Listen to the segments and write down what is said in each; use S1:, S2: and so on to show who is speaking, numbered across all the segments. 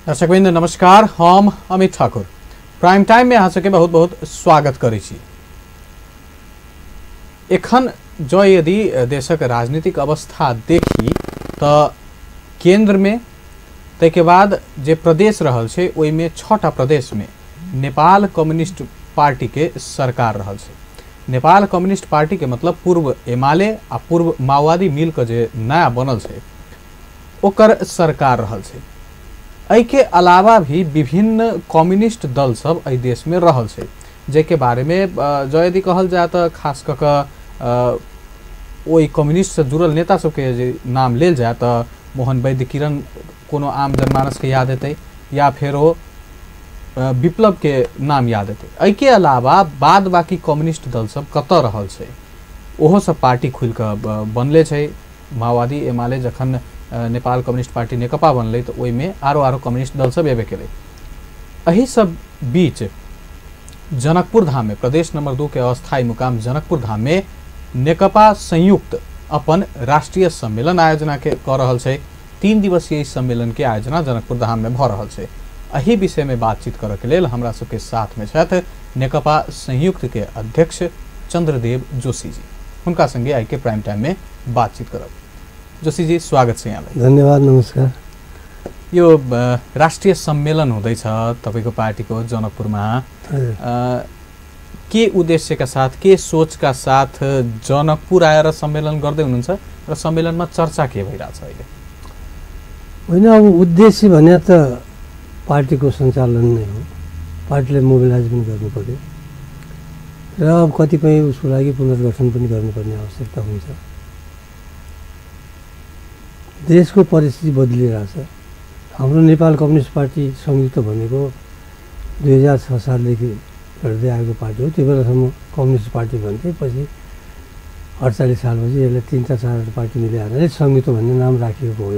S1: दर्शकवृन्द नमस्कार, हम Amit Thakur prime time में अहाँ सबके बहुत बहुत स्वागत करै छी। एखन जो यदि देशक राजनीतिक अवस्था देखी तो केंद्र में तैके बाद जे प्रदेश रहल छे ओहि में 6टा प्रदेश में नेपाल कम्युनिस्ट पार्टी के सरकार रहल छे। नेपाल कम्युनिस्ट पार्टी के मतलब पूर्व एमाले आ पूर्व माओवादी मिल के जे नया बनल छे ओकर सरकार रहल छे। एहि के अलावा भी विभिन्न कम्युनिस्ट दल सब एहि देश में रहल छे, जेके बारे में जो यदि कहल जाए तो खास कऽ ओहि कम्युनिस्ट से जुड़ल नेता सबके जे नाम लेल जाए तो मोहन वैद्य किरण कोनो आम जनमानस के याद हेतै, या फिर ओ विप्लव के नाम याद हेतै। एहि के अलावा बाद बाकी कम्युनिस्ट दल सब कतऽ रहल छे, ओहो सब पार्टी खुल कऽ बनले छे। माओवादी एमाले जखन नेपाल कम्युनिस्ट पार्टी नेकपा बनलै तो ओहि में आरो कम्युनिस्ट दल सब एबे केलै। एहि सब बीच जनकपुर धाम में प्रदेश नंबर 2 के अस्थायी मुकाम जनकपुर धाम में नेकपा संयुक्त अपन राष्ट्रीय सम्मेलन आयोजना के कर रहल छे। 3 दिवसीय सम्मेलन के आयोजना जनकपुर धाम में भ रहल छे। एहि विषय में बातचीत करऽ के लेल हमरा सबके साथ में छथि नेकपा संयुक्त के अध्यक्ष चंद्रदेव जोशी जी। हुनका संगे आई के प्राइम टाइम में बातचीत करब। जोशी जी, स्वागत छ यहाँलाई।
S2: धन्यवाद, नमस्कार।
S1: यो राष्ट्रिय सम्मेलन हुँदैछ तपाईको पार्टीको जनकपुरमा, के उद्देश्यका साथ, के सोचका साथ जनकपुर आएर सम्मेलन गर्दै हुनुहुन्छ र सम्मेलनमा चर्चा के भइरहेछ अहिले?
S2: होइन, अब उद्देश्य भने त पार्टीको सञ्चालन नै हो। पार्टीले मोबिलाइज पनि गर्नु पर्यो र अब कतिपय उसको लागि पुनर्गठन पनि गर्नुपर्ने आवश्यकता हुन्छ। देशको परिस्थिति बदलिरहेछ। हाम्रो नेपाल कम्युनिस्ट पार्टी संयुक्त भनेको 2006 सालदेखि लड्दै आएको पार्टी हो। त्यो बेलासम्म कम्युनिस्ट पार्टी भन्थे, पछि 48 सालपछि यसले 3-4 पार्टी मिलाएर संयुक्त भन्ने नाम राखिएको हो।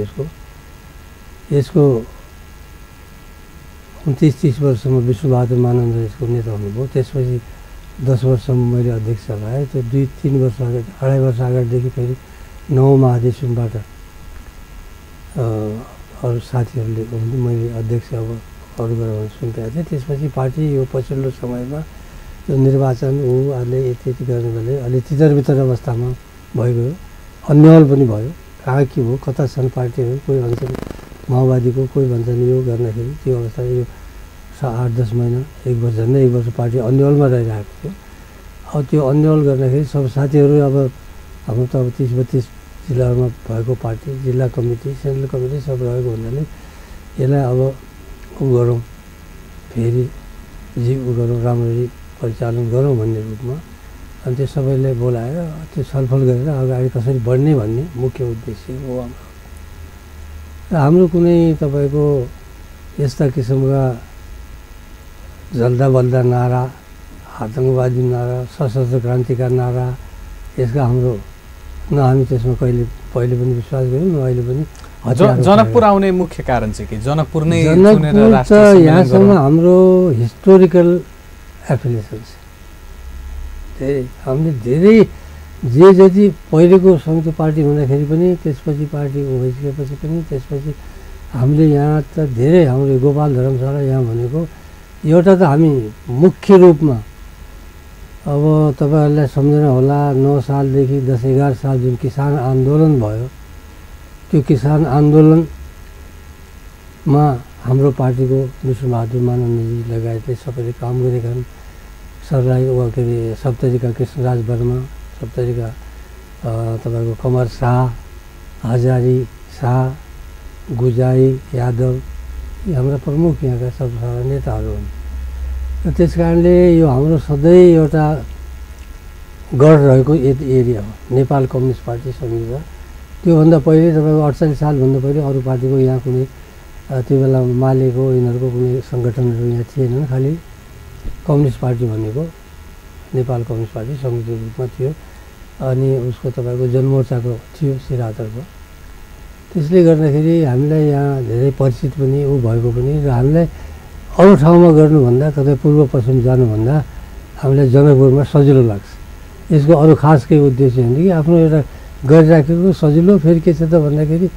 S2: यसको 29-30 वर्षसम्म विष्णुबहादुर मानन्द यसको नेता हुनुभयो। त्यसपछि 10 वर्षसम्म मैले अध्यक्ष भएँ। त्यो 2-3 वर्ष अगाडि, 2.5 वर्ष अगाडिदेखि फेरि 9 महाधिवेशनबाट अरू साथीहरूले मैले अध्यक्ष अब अरूबाट सुनिरहेको थिएँ। त्यसपछि पार्टी यो पछिल्लो समयमा यो निर्वाचन उहाँले यति गर्नुले अलि तितर अवस्थामा भइगयो। अन्यल पनि भयो। कहाँ के हो, कता छन् पार्टीहरू, कोही भन्छन् माओवादीको, कोही भन्छन् यो गर्दाखेरि त्यो अवस्था यो 8-10 महिना, 1 वर्ष, झन्डै 1 वर्ष पार्टी अन्यलमा रहिरहेको थियो। अब त्यो अन्यल गर्दाखेरि सब साथीहरू अब हाम्रो त अब 30-32 जिल्लामा भएको पार्टी, जिल्ला कमिटी, सेन्ट्रल कमिटी सब रहेको हुनाले यसलाई अब गरौँ, फेरि गरौँ, राम्ररी परिचालन गरौँ भन्ने रूपमा अनि त्यो सबैले बोलाएर त्यो छलफल गरेर अगाडि कसरी बढ्ने भन्ने मुख्य उद्देश्य हो हाम्रो। र हाम्रो कुनै तपाईँको यस्ता किसिमका जल्दा बल्दा नारा, आतङ्कवादी नारा, सशस्त्र क्रान्तिका नारा, यसका हाम्रो न हामी त्यसमा पहिले पनि विश्वास गऱ्यौँ, न अहिले पनि।
S1: जनकपुर आउने मुख्य कारण चाहिँ के? जनकपुर नै
S2: यहाँसँग हाम्रो हिस्टोरिकल एफिलिएसन छ। हामीले धेरै जे जति पहिलेको संयुक्त पार्टी हुँदाखेरि पनि, त्यसपछि पार्टी भइसकेपछि पनि, त्यसपछि हामीले यहाँ त धेरै हाम्रो गोपाल धर्मशाला यहाँ भनेको एउटा त हामी मुख्य रूपमा अब तपाईहरुलाई सम्झना होला 9 सालदेखि 10-11 साल जुन किसान आन्दोलन भयो, त्यो किसान आन्दोलनमा हाम्रो पार्टीको विष्णुबहादुर मानन्दजी लगायतले सबैले काम गरेका छन्। सरलाई के अरे सप्तरीका कृष्णराज वर्मा, सप्तरीका तपाईँको कमर शाह, हजारी शाह, गुजाई, यादव, यी हाम्रा प्रमुख यहाँका सब सारा नेताहरू हुन्। र त्यस कारणले यो हाम्रो सधैँ एउटा गढ रहेको एरिया हो नेपाल कम्युनिस्ट पार्टी संयुक्त। त्योभन्दा पहिले तपाईँको 48 सालभन्दा पहिले अरू पार्टीको यहाँ कुनै त्यो बेला मालेको यिनीहरूको कुनै सङ्गठनहरू यहाँ थिएनन्। खालि कम्युनिस्ट पार्टी भनेको नेपाल कम्युनिस्ट पार्टी संयुक्त रूपमा थियो। अनि उसको तपाईँको जनमोर्चाको थियो सिरातर्फ। त्यसले गर्दाखेरि हामीलाई यहाँ धेरै परिचित पनि भएको पनि, र हामीलाई अरू ठाउँमा गर्नुभन्दा तपाईँ पूर्व पश्चिम जानुभन्दा हामीलाई जनकपुरमा सजिलो लाग्छ। यसको अरू खास केही उद्देश्य होइन कि आफ्नो एउटा गरिराखेको सजिलो। फेरि के छ त भन्दाखेरि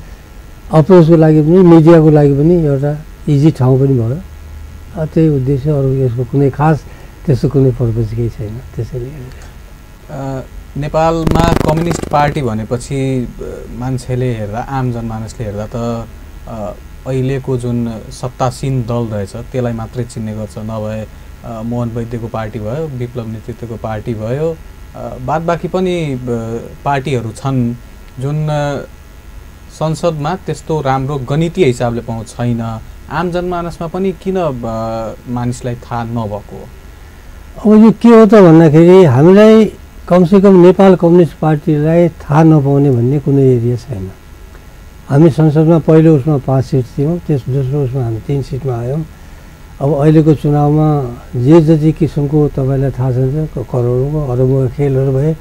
S2: अप्रोचको लागि पनि, मिडियाको लागि पनि एउटा इजी ठाउँ पनि भयो। त्यही उद्देश्य, अरू यसको कुनै खास त्यस्तो कुनै पर्पज केही छैन। त्यसैले
S1: नेपालमा कम्युनिस्ट पार्टी भनेपछि मान्छेले हेर्दा, आम जनमानसले हेर्दा त अहिलेको जुन सत्तासीन दल रहेछ त्यसलाई मात्रै चिन्ने गर्छ। नभए मोहन वैद्यको पार्टी भयो, विप्लव नेतृत्वको पार्टी भयो, बाद बाँकी पनि पार्टीहरू छन् जुन संसदमा त्यस्तो राम्रो गणितीय हिसाबले पहुँच छैन। आम जनमानसमा पनि किन मानिसलाई थाहा नभएको?
S2: अब यो के हो त भन्दाखेरि हामीलाई कमसेकम नेपाल कम्युनिस्ट पार्टीलाई थाहा नपाउने भन्ने कुनै एरिया छैन। हामी संसदमा पहिलो उसमा 5 सिट थियौँ, त्यस दोस्रो उसमा हामी 3 सिटमा आयौँ। अब अहिलेको चुनावमा जे जति किसिमको तपाईँलाई थाहा छ करोडौँ अरबौँ खेलहरू भए,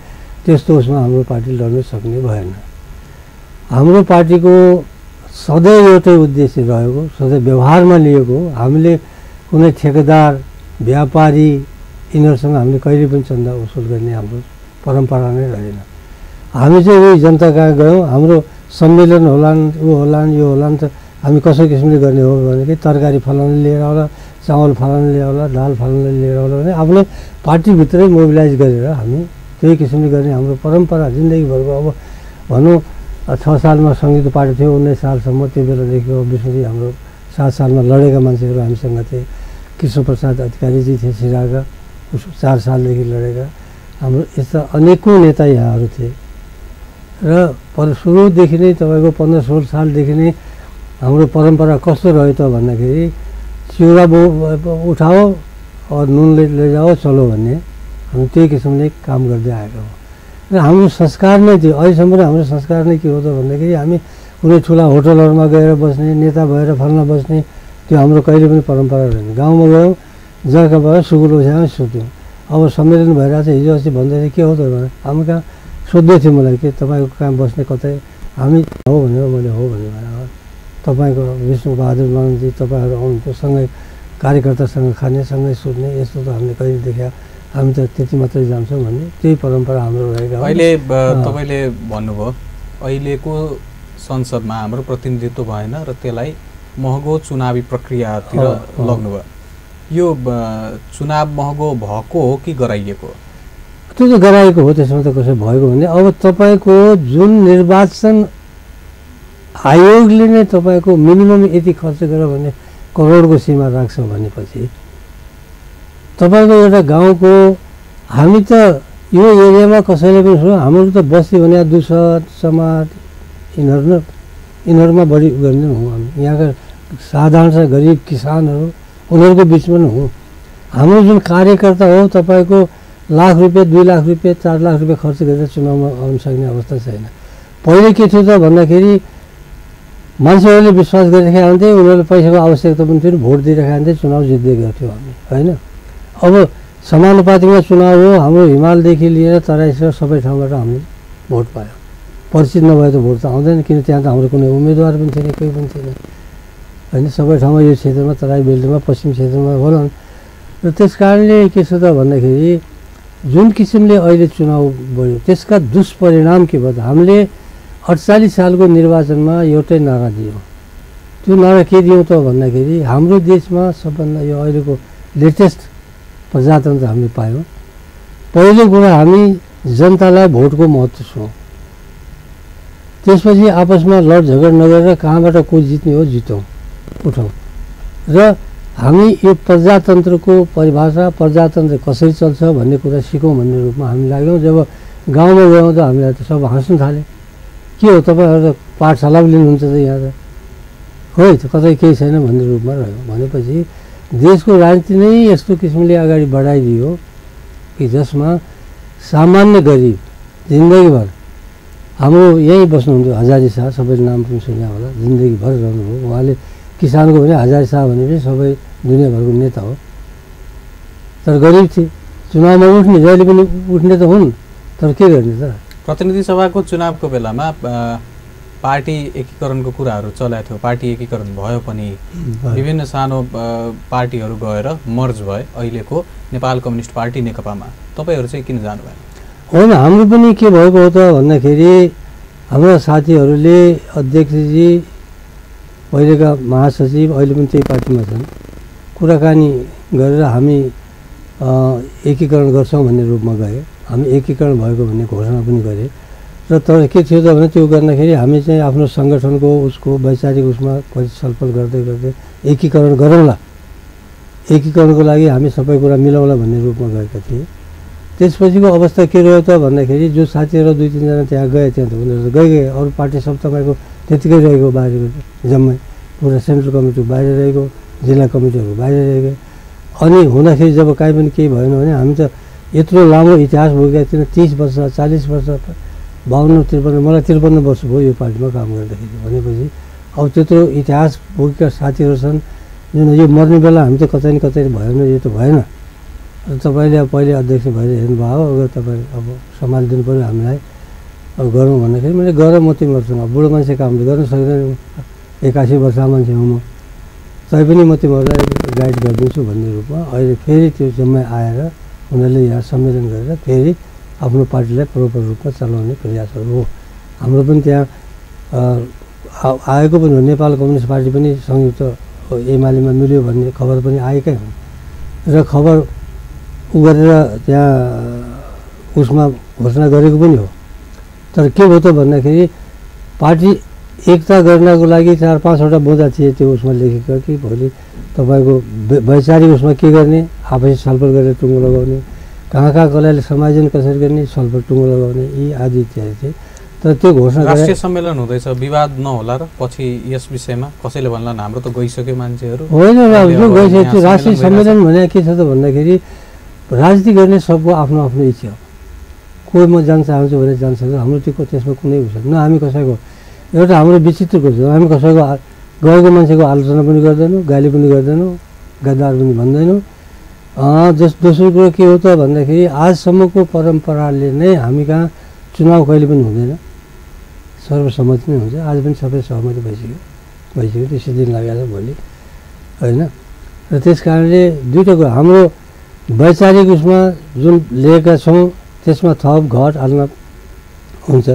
S2: त्यस्तो उसमा हाम्रो पार्टी लड्न सक्ने भएन। हाम्रो पार्टीको सधैँ एउटै उद्देश्य रहेको, सधैँ व्यवहारमा लिएको, हामीले कुनै ठेकेदार व्यापारी यिनीहरूसँग हामीले कहिले पनि चन्दा वसुल गर्ने हाम्रो परम्परा नै रहेन। हामी चाहिँ उही जनता कहाँ गयौँ, हाम्रो सम्मेलन होलान्, ऊ होलान्, यो होलान्, त हामी कसो किसिमले गर्ने हो भनेदेखि तरकारी फलाउनु लिएर आउला, चामल फलाउनु लिएर आउला, दाल फलाउनु लिएर आउला भने आफ्नो पार्टीभित्रै मोबिलाइज गरेर हामी त्यही किसिमले गर्ने हाम्रो परम्परा जिन्दगीभरको। अब भनौँ 6 सालमा संयुक्त पार्टी थियो, 19 सालसम्म, त्यो बेलादेखि विष्णुजी हाम्रो 7 सालमा लडेका मान्छेहरू हामीसँग थिए। कृष्ण प्रसाद अधिकारीजी थिए सिराका, 4 सालदेखि लडेका। हाम्रो यस्ता अनेकौँ नेता यहाँहरू थिए र सुरुदेखि नै तपाईँको 15-16 सालदेखि नै हाम्रो परम्परा कस्तो रह्यो त भन्दाखेरि चिउरा उठाओ नुन लैजाओ चलो भन्ने, हामी त्यही किसिमले काम गर्दै आएको हो र हाम्रो संस्कार नै थियो। अहिलेसम्म हाम्रो संस्कार नै के हो त भन्दाखेरि हामी कुनै ठुला होटलहरूमा गएर बस्ने, नेता भएर फल्न बस्ने, त्यो हाम्रो कहिले पनि परम्परा रहेन। गाउँमा गयौँ, जग्गा भयो, सुकुल ओछ्यामा सुत्यौँ। अब सम्मेलन भइरहेको छ, हिजो अस्ति भन्दाखेरि के हो त भने हामी कहाँ सोध्दै थियो मलाई कि तपाईँको कहाँ बस्ने कतै, हामी हो भनेर मैले हो भने तपाईँको विष्णुबहादुर मानजी तपाईँहरू आउनुहुन्थ्यो, सँगै कार्यकर्तासँग खाने, सँगै सुत्ने, यस्तो त हामीले कहिले देखा, हामी त त्यति मात्रै जान्छौँ भन्ने त्यही परम्परा हाम्रो रहेको।
S1: अहिले तपाईँले भन्नुभयो अहिलेको संसदमा हाम्रो प्रतिनिधित्व भएन र त्यसलाई महँगो चुनावी प्रक्रियातिर लग्नुभयो। यो चुनाव महँगो भएको हो कि गराइएको?
S2: त्यो त गराएको हो, त्यसमा त कसै भएको भने। अब तपाईँको जुन निर्वाचन आयोगले नै तपाईँको मिनिमम यति खर्च गर भने करोडको सीमा राख्छ भनेपछि तपाईँको एउटा गाउँको, हामी त यो एरियामा कसैले पनि सुन्नु, हाम्रो त बस्ती भने दुसर समाज यिनीहरूमा बढी गर्ने हौँ हामी। यहाँका साधारण गरिब किसानहरू उनीहरूको बिचमा नै हौँ। हाम्रो जुन कार्यकर्ता हो तपाईँको लाख रुपियाँ, 2 लाख रुपियाँ, 4 लाख रुपियाँ खर्च गरेर चुनावमा आउन सक्ने अवस्था छैन। पहिले के थियो त भन्दाखेरि मान्छेहरूले विश्वास गरिरहेका हुन्थे, उनीहरूले पैसाको आवश्यकता पनि थियो, भोट दिइरहेका हुन्थे, चुनाव जित्दै गर्थ्यो हामी, होइन। अब समानुपातिकमा चुनाव हो, हाम्रो हिमालदेखि लिएर तराईसम्म सबै ठाउँबाट हामीले भोट पायौँ। परिचित नभए त भोट त आउँदैन, किन त्यहाँ त हाम्रो कुनै उम्मेदवार पनि थिएन, कोही पनि थिएन, होइन। सबै ठाउँमा यो क्षेत्रमा, तराई बेल्टमा, पश्चिम क्षेत्रमा होला। र त्यस कारणले के छ त भन्दाखेरि जुन किसिमले अहिले चुनाव बढ्यो त्यसका दुष्परिणाम के भयो त, हामीले 48 सालको निर्वाचनमा एउटै नारा दियौँ। त्यो नारा के दियौँ त भन्दाखेरि हाम्रो देशमा सबभन्दा यो अहिलेको लेटेस्ट प्रजातन्त्र हामीले पायौँ। पहिलो कुरा हामी जनतालाई भोटको महत्त्व छौँ। त्यसपछि आपसमा लडझगड नगरेर कहाँबाट को जित्ने हो जितौँ, उठौँ। र हामी यो प्रजातन्त्रको परिभाषा, प्रजातन्त्र कसरी चल्छ भन्ने कुरा सिकौँ भन्ने रूपमा हामी लाग्यौँ। जब गाउँमा गयौँ त हामीलाई त सब हाँस्नु थाल्यो, के हो तपाईँहरू त पाठशाला पनि लिनुहुन्छ त यहाँ त, खोइ त कतै केही छैन भन्ने रूपमा रह्यो। भनेपछि देशको राजनीति नै यस्तो किसिमले अगाडि बढाइदियो कि जसमा सामान्य गरिब जिन्दगीभर, हाम्रो यहीँ बस्नुहुन्थ्यो हजारी शाह, सबैले नाम पनि सुने होला, जिन्दगीभर रहनुभयो उहाँले। किसानको भने हजारी शाह भने पनि सबै दुनियाँभरको नेता हो, तर गरिब थिए। चुनावमा उठ्ने, जहिले पनि उठ्ने त हुन्, तर के गर्ने त।
S1: प्रतिनिधि सभाको चुनावको बेलामा पार्टी एकीकरणको कुराहरू चलाएको थियो, पार्टी एकीकरण भयो पनि, विभिन्न सानो पार्टीहरू गएर मर्ज भए अहिलेको नेपाल कम्युनिस्ट पार्टी नेकपामा। तपाईँहरू चाहिँ किन जानुभयो?
S2: होइन, हाम्रो पनि के भएको हो त भन्दाखेरि हाम्रो साथीहरूले अध्यक्षजी पहिलेका महासचिव अहिले पनि त्यही पार्टीमा छन्, कुराकानी गरेर हामी एकीकरण गर्छौँ भन्ने रूपमा गए। हामी एकीकरण भएको भन्ने घोषणा पनि गरे र तर के थियो त भने त्यो गर्दाखेरि हामी चाहिँ आफ्नो सङ्गठनको उसको वैचारिक उसमा कति छलफल गर्दै गर्दै एकीकरण गरौँला, एकीकरणको लागि हामी सबै कुरा मिलाउँला भन्ने रूपमा गएका थिए। त्यसपछिको अवस्था के रह्यो त भन्दाखेरि जो साथीहरू 2-3 जना त्यहाँ गए, त्यहाँ त उनीहरू गए, अरू पार्टी सब तपाईँको त्यतिकै रहेको, बाहिर जम्मै पुरा सेन्ट्रल कमिटी बाहिर रहेको, जिल्ला कमिटीहरू बाहिर रहेको। अनि हुँदाखेरि जब काहीँ पनि केही भएन भने हामी त यत्रो लामो इतिहास भोगेका थिएन, 30 वर्ष 40 वर्ष 52-53, मलाई 53 वर्ष भयो यो पार्टीमा काम गर्दाखेरि। भनेपछि अब त्यत्रो इतिहास भोगेका साथीहरू छन् जुन यो मर्ने बेला हामी त कतै न कतै भएन, यो त भएन। तपाईँले अब पहिले अध्यक्ष भएर हेर्नुभयो, अब तपाईँ अब सम्हालिदिनु पऱ्यो हामीलाई, अब गरौँ भन्दाखेरि मैले गर म तिमीहरूसँग बुढो मान्छे कामले गर्न सक्दैन, 81 वर्षको मान्छे हो म, तैपनि म तिमीहरूलाई गाइड गरिदिन्छु भन्ने रूपमा अहिले फेरि त्यो जम्मै आएर उनीहरूले यहाँ सम्मेलन गरेर फेरि आफ्नो पार्टीलाई प्रोपर रूपमा चलाउने प्रयासहरू हो। हाम्रो पनि त्यहाँ आएको पनि हो, नेपाल कम्युनिस्ट पार्टी पनि संयुक्त एमालेमा मिल्यो भन्ने खबर पनि आएकै हो र खबर उ गरेर त्यहाँ उसमा घोषणा गरेको पनि हो। तर के भयो त भन्दाखेरि पार्टी एकता गर्नको लागि 4-5वटा बुँदा थिए त्यो उसमा लेखेको कि भोलि तपाईँको वैचारिक उसमा के गर्ने, आपसी छलफल गरेर टुङ्गो लगाउने, कहाँ कसैले समायोजन कसरी गर्ने, छलफल टुङ्गो लगाउने, यी आदि इत्यादि थिए। तर त्यो घोषणा
S1: राष्ट्रिय सम्मेलन हुँदैछ, विवाद नहोला र पछि यस विषयमा कसैले भन्ला हाम्रो त गइसक्यो मान्छेहरू
S2: होइन, गइसक्यो। त्यो राष्ट्रिय सम्मेलन भने के छ त भन्दाखेरि राजनीति गर्ने सबको आफ्नो आफ्नो इच्छा हो, कोही म जान चाहन्छु भने जान सक्छ, हाम्रो त्यो त्यसमा कुनै उस न हामी कसैको एउटा हाम्रो विचित्रको छ, हामी कसैको गएको मान्छेको आलोचना पनि गर्दैनौँ, गाली पनि गर्दैनौँ, गद्दार पनि भन्दैनौँ। दोस्रो कुरो के हो त भन्दाखेरि आजसम्मको परम्पराले नै हामी कहाँ चुनाव कहिले पनि हुँदैन, सर्वसम्मति नै हुन्छ। आज पनि सबै सहमति भइसक्यो, त्यसै दिन लागेको छ भोलि, होइन। र त्यस कारणले दुईवटा कुरा हाम्रो वैचारिक उसमा जुन लिएका छौँ त्यसमा थप घट हाल्न हुन्छ,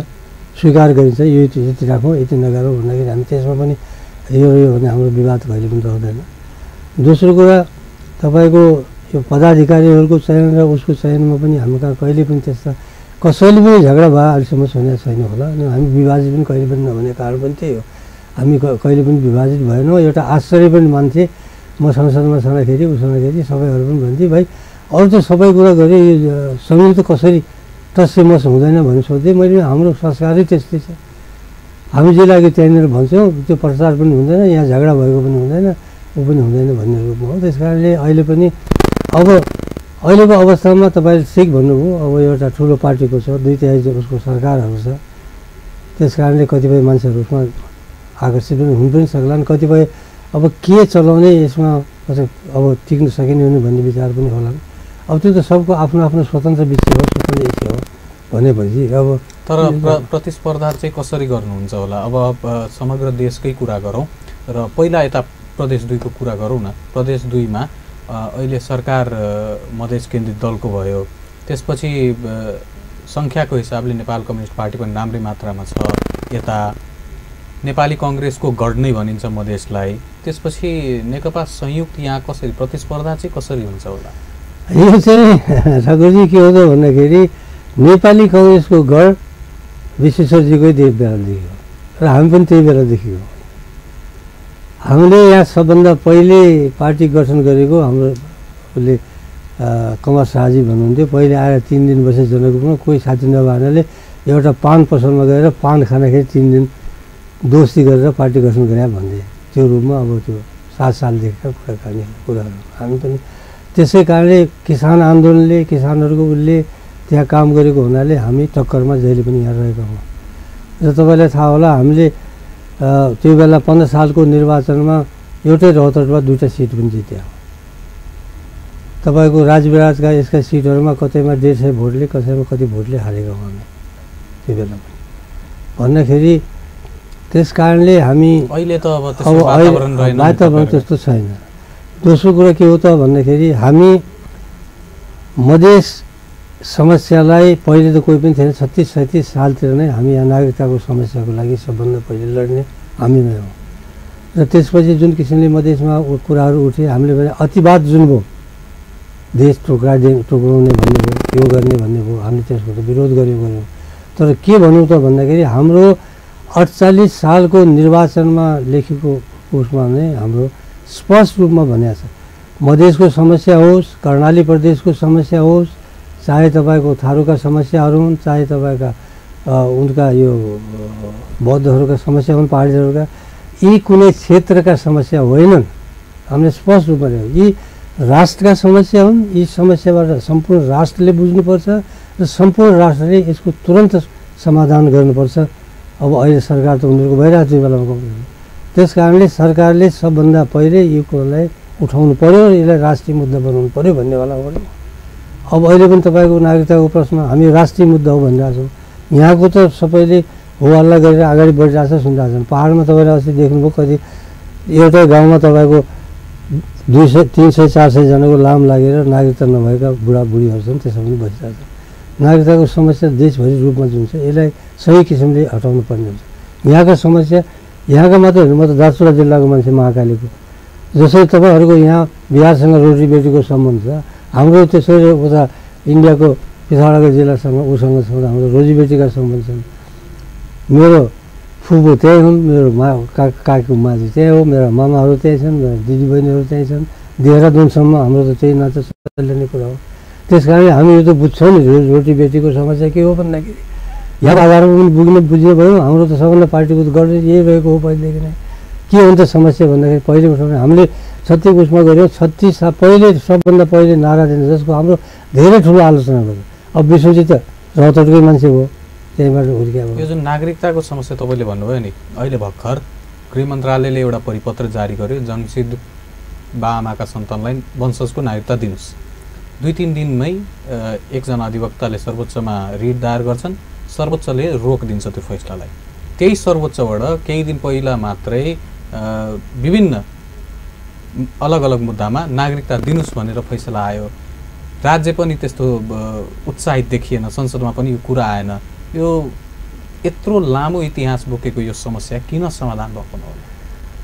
S2: स्वीकार गरिन्छ, यो यति राखौँ यति नगरौँ भन्दाखेरि हामी त्यसमा पनि यो भने हाम्रो विवाद कहिले पनि रहँदैन। दोस्रो कुरा तपाईँको यो पदाधिकारीहरूको चयन र उसको चयनमा पनि हाम्रो कहाँ कहिले पनि त्यस्ता कसैले पनि झगडा भयो अहिलेसम्म सुनेको छैन होला। अनि हामी विभाजित पनि कहिले पनि नहुने कारण पनि त्यही हो, हामी कहिले पनि विभाजित भएनौँ। एउटा आश्चर्य पनि मान्थे म संसदमा छँदाखेरि उसँदाखेरि सबैहरू पनि भन्थे भाइ अरू त सबै कुरा गरे, यो संयुक्त कसरी टसमस हुँदैन भनेर सोध्थेँ मैले। हाम्रो संस्कारै त्यस्तै छ, हामी जे लाग्यो त्यहाँनिर भन्छौँ, त्यो प्रचार पनि हुँदैन, यहाँ झगडा भएको पनि हुँदैन, ऊ पनि हुँदैन भन्ने रूपमा हो। त्यस कारणले अहिले पनि अब अहिलेको अवस्थामा तपाईँले ठिक भन्नुभयो, अब एउटा ठुलो पार्टीको छ, 2/3 उसको सरकारहरू छ, त्यस कारणले कतिपय मान्छेहरू उसमा आकर्षित पनि हुन पनि सक्लान्, कतिपय अब के चलाउने यसमा अब टिक्न सकिने भन्ने विचार पनि होलान्। अब त्यो त सबको आफ्नो आफ्नो स्वतन्त्र विषय हो, स्वतन्त्र इच्छा हो भनेपछि अब
S1: तर प्रतिस्पर्धा चाहिँ कसरी गर्नुहुन्छ होला? अब समग्र देशकै कुरा गरौँ र पहिला यता प्रदेश 2 को कुरा गरौँ न। प्रदेश 2 मा अहिले सरकार मधेस केन्द्रित दलको भयो, त्यसपछि सङ्ख्याको हिसाबले नेपाल कम्युनिस्ट पार्टी पनि राम्रै मात्रामा छ, यता नेपाली कङ्ग्रेसको गढ नै भनिन्छ मधेसलाई, त्यसपछि नेकपा संयुक्त यहाँ कसरी प्रतिस्पर्धा चाहिँ कसरी हुन्छ होला?
S2: यो चाहिँ ठाकुरजी के हो त भन्दाखेरि नेपाली कङ्ग्रेसको गढ विश्वेश्वरजीकै त्यही बेलादेखि हो र हामी पनि त्यही बेलादेखि हो। हामीले यहाँ सबभन्दा पहिले पार्टी गठन गरेको हाम्रो उसले कमर शाहजी भन्नुहुन्थ्यो, पहिले आएर 3 दिन बसे जनकपुरमा, कोही साथी नभएनाले एउटा पान पसलमा गएर पान खाँदाखेरि 3 दिन दोस्ती गरेर पार्टी गठन गरे भन्थे। त्यो रूपमा अब त्यो 7 सालदेखिका कुराहरू हामी पनि त्यसै कारणले किसान आन्दोलनले किसानहरूको उसले त्यहाँ काम गरेको हुनाले हामी टक्करमा जहिले पनि यहाँ रहेका हौँ। र तपाईँलाई थाहा होला हामीले त्यो बेला 15 सालको निर्वाचनमा एउटै रौतहटमा 2टा सिट पनि जित्यो। तपाईँको राजविराजका यसका सिटहरूमा कतैमा 150 भोटले कसैमा कति भोटले हारेका हौँ हामी त्यो बेला पनि भन्दाखेरि। त्यस कारणले हामी
S1: अहिले त अब
S2: वातावरण त्यस्तो छैन। दोस्रो कुरा के हो त भन्दाखेरि हामी मधेस समस्यालाई पहिले त कोही पनि थिएन, 36-37 सालतिर नै हामी यहाँ नागरिकताको समस्याको लागि सबभन्दा पहिले लड्ने हामी नै हौँ। र त्यसपछि जुन किसिमले मधेसमा कुराहरू उठे हामीले भने अतिवाद जुन भयो देश टुक्राउने भन्ने भयो यो गर्ने भन्ने भयो हामीले त्यसको त विरोध गऱ्यौँ तर के भनौँ त भन्दाखेरि हाम्रो 48 सालको निर्वाचनमा लेखेको उसमा नै हाम्रो स्पष्ट रूपमा भनेको छ मधेसको समस्या होस् कर्णाली प्रदेशको समस्या होस् चाहे तपाईँको थारूका समस्याहरू हुन् चाहे तपाईँका उनका यो बौद्धहरूका समस्या हुन् पहाडीहरूका यी कुनै क्षेत्रका समस्या होइनन् हामीले स्पष्ट रूपमा यी राष्ट्रका समस्या हुन् यी समस्याबाट सम्पूर्ण राष्ट्रले बुझ्नुपर्छ र सम्पूर्ण राष्ट्रले यसको तुरन्त समाधान गर्नुपर्छ अब अहिले सरकार त उनीहरूको भइरहेको छ यो बेलामा त्यस कारणले सरकारले सबभन्दा पहिले यो कुरालाई उठाउनु पर्यो र यसलाई राष्ट्रिय मुद्दा बनाउनु पर्यो भन्नेवाला हो अब अहिले पनि तपाईँको नागरिकताको प्रश्न हामी राष्ट्रिय मुद्दा हो भनिरहेछौँ यहाँको त सबैले हो हल्ला गरेर अगाडि बढिरहेछ सुनिरहेछन् पहाडमा तपाईँले अस्ति देख्नुभयो कति एउटै गाउँमा तपाईँको 200, 300, 400 जनाको लाम लागेर नागरिकता नभएका बुढाबुढीहरू छन् त्यसमा पनि बसिरहेछन् नागरिकताको समस्या देशभरि रूपमा जुन छ यसलाई सही किसिमले हटाउनु पर्ने हुन्छ यहाँका समस्या यहाँका मात्र होइन म त दार्चुला जिल्लाको मान्छे महाकालीको जसरी तपाईँहरूको यहाँ बिहारसँग रोटी बेटीको सम्बन्ध छ हाम्रो त्यसरी उता इन्डियाको पिछाडाको जिल्लासँग उसँग हाम्रो रोजीबेटीका सम्बन्ध छन् मेरो फुपू त्यही हुन् मेरो काकीको माझी त्यही हो मेरा मामाहरू त्यही छन् मेरा दिदीबहिनीहरू त्यही छन् देहरादुनसम्म हाम्रो त त्यही नाता चल्ने कुरा हो त्यस कारण हामी यो त बुझ्छौँ नि रोटी बेटीको समस्या के हो भन्दाखेरि यहाँ आधारमा पनि बुझ्ने भयो हाम्रो त सबभन्दा पार्टीको त गर्ने यही भएको हो पहिलेदेखि नै के हुन्छ समस्या भन्दाखेरि पहिले उठाउने हामीले 36 उसमा गऱ्यौँ 36 पहिले सबभन्दा पहिले नारा दिने जसको हाम्रो धेरै ठुलो आलोचना गर्यो अब विष्णुजी त रौतहटकै मान्छे हो त्यहीबाट हुर्किया भयो
S1: यो जुन नागरिकताको समस्या तपाईँले भन्नुभयो नि अहिले भर्खर गृह मन्त्रालयले एउटा परिपत्र जारी गर्यो जन्मसिद्ध बाआमाका सन्तानलाई वंशजको नागरिकता दिनुहोस् 2-3 दिनमै एकजना अधिवक्ताले सर्वोच्चमा रिट दायर गर्छन् सर्वोच्चले रोक दिन्छ त्यो फैसलालाई त्यही सर्वोच्चबाट केही दिन पहिला मात्रै विभिन्न अलग अलग मुद्दामा नागरिकता दिनुहोस् भनेर फैसला आयो राज्य पनि त्यस्तो उत्साहित देखिएन संसदमा पनि यो कुरा आएन यो यत्रो लामो इतिहास बोकेको यो समस्या किन समाधान भएको होला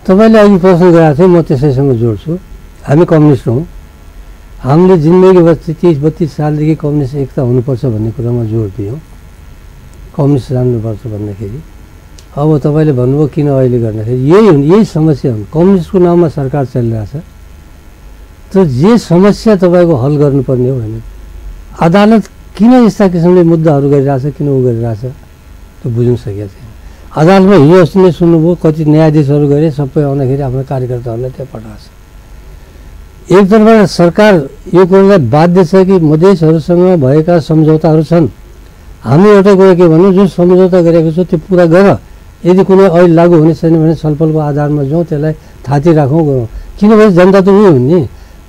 S2: तपाईँले अघि प्रश्न गरेको थियो म त्यसैसँग जोड्छु हामी कम्युनिस्ट हौँ हामीले जिन्दगीभर 30-32 सालदेखि कम्युनिस्ट एकता हुनुपर्छ भन्ने कुरामा जोड दियौँ कम्युनिस्ट जान्नुपर्छ भन्दाखेरि अब तपाईँले भन्नुभयो किन अहिले गर्दाखेरि यही समस्या हुन् कम्युनिस्टको नाममा सरकार चलिरहेछ तर जे समस्या तपाईँको हल गर्नुपर्ने हो होइन अदालत किन यस्ता किसिमले मुद्दाहरू गरिरहेछ किन उ गरिरहेछ त्यो बुझ्न सकेको छैन अदालतमा हिजो अस्ति नै सुन्नुभयो कति न्यायाधीशहरू गए सबै आउँदाखेरि आफ्नो कार्यकर्ताहरूलाई त्यहाँ पठाएको छ एकतर्फबाट सरकार यो कुरालाई बाध्य छ कि मधेसहरूसँग भएका सम्झौताहरू छन् हामी एउटा कुरा के भनौँ जुन सम्झौता गरेको छ त्यो पुरा गर यदि कुनै अहिले लागू हुने छैन भने छलफलको आधारमा जाउँ त्यसलाई थाती राखौँ गरौँ किनभने जनता त उयो हुन् नि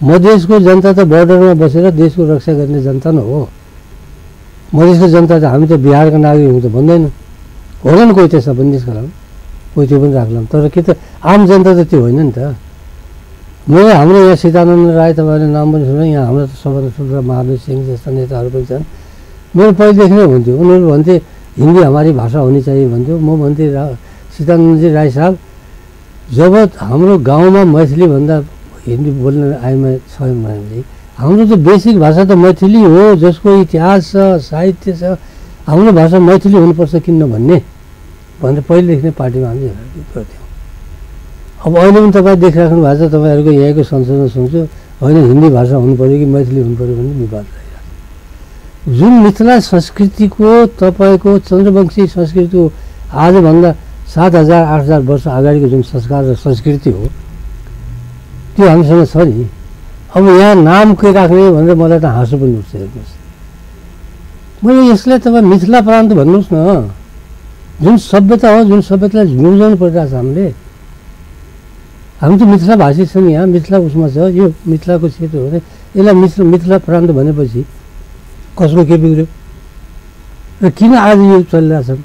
S2: मधेसको जनता त बोर्डरमा बसेर देशको रक्षा गर्ने जनता न हो मधेसको जनता त हामी त बिहारका नागरिक हौँ त भन्दैन होला नि कोही त्यसमा पनि निस्कलाम कोही त्यो पनि राख्लाम तर के त आम जनता त त्यो होइन नि त मेरो हाम्रो यहाँ सीतानन्द राई तपाईँले नाम पनि सुन्नु यहाँ हाम्रो त सबभन्दा ठुलो महावीर सिंह जस्ता नेताहरू पनि छन् मेरो पहिलेदेखि नै हुन्थ्यो उनीहरू भन्थे हिन्दी हमारी भाषा हुनी चाहिए भन्थ्यो म भन्थेँ सीतानन्दजी राई साहब जब हाम्रो गाउँमा मैथिलीभन्दा हिन्दी बोल्ने आइमा छ भने हाम्रो त बेसिक भाषा त मैथिली हो जसको इतिहास छ साहित्य छ हाम्रो भाषा मैथिली हुनुपर्छ किन नभन्ने भनेर पहिलेदेखि नै पार्टीमा हामीले गर्थ्यौँ अब अहिले पनि तपाईँ देखिराख्नु भएको छ तपाईँहरूको यहाँको संसदमा सुन्छु होइन हिन्दी भाषा हुनु पऱ्यो कि मैथिली हुनु पऱ्यो भने विवाद रहिरहेको जुन मिथिला संस्कृतिको तपाईँको चन्द्रवंशी संस्कृतिको आजभन्दा 7,000-8,000 वर्ष अगाडिको जुन संस्कार र संस्कृति हो त्यो हामीसँग छ नि अब यहाँ नाम के राख्ने भनेर मलाई त हाँसो पनि उठ्छ हेर्नुहोस् मैले यसलाई तपाईँ मिथिला प्रान्त भन्नुहोस् न जुन सभ्यता हो जुन सभ्यतालाई झुम्जाउनु परिरहेको छ हामी त मिथिला भाषी छौँ यहाँ मिथिला उसमा छ यो मिथिलाको क्षेत्र हो भने यसलाई मिथिला प्रान्त भनेपछि कसको के बिग्रियो र किन आज यो चलिरहेछन्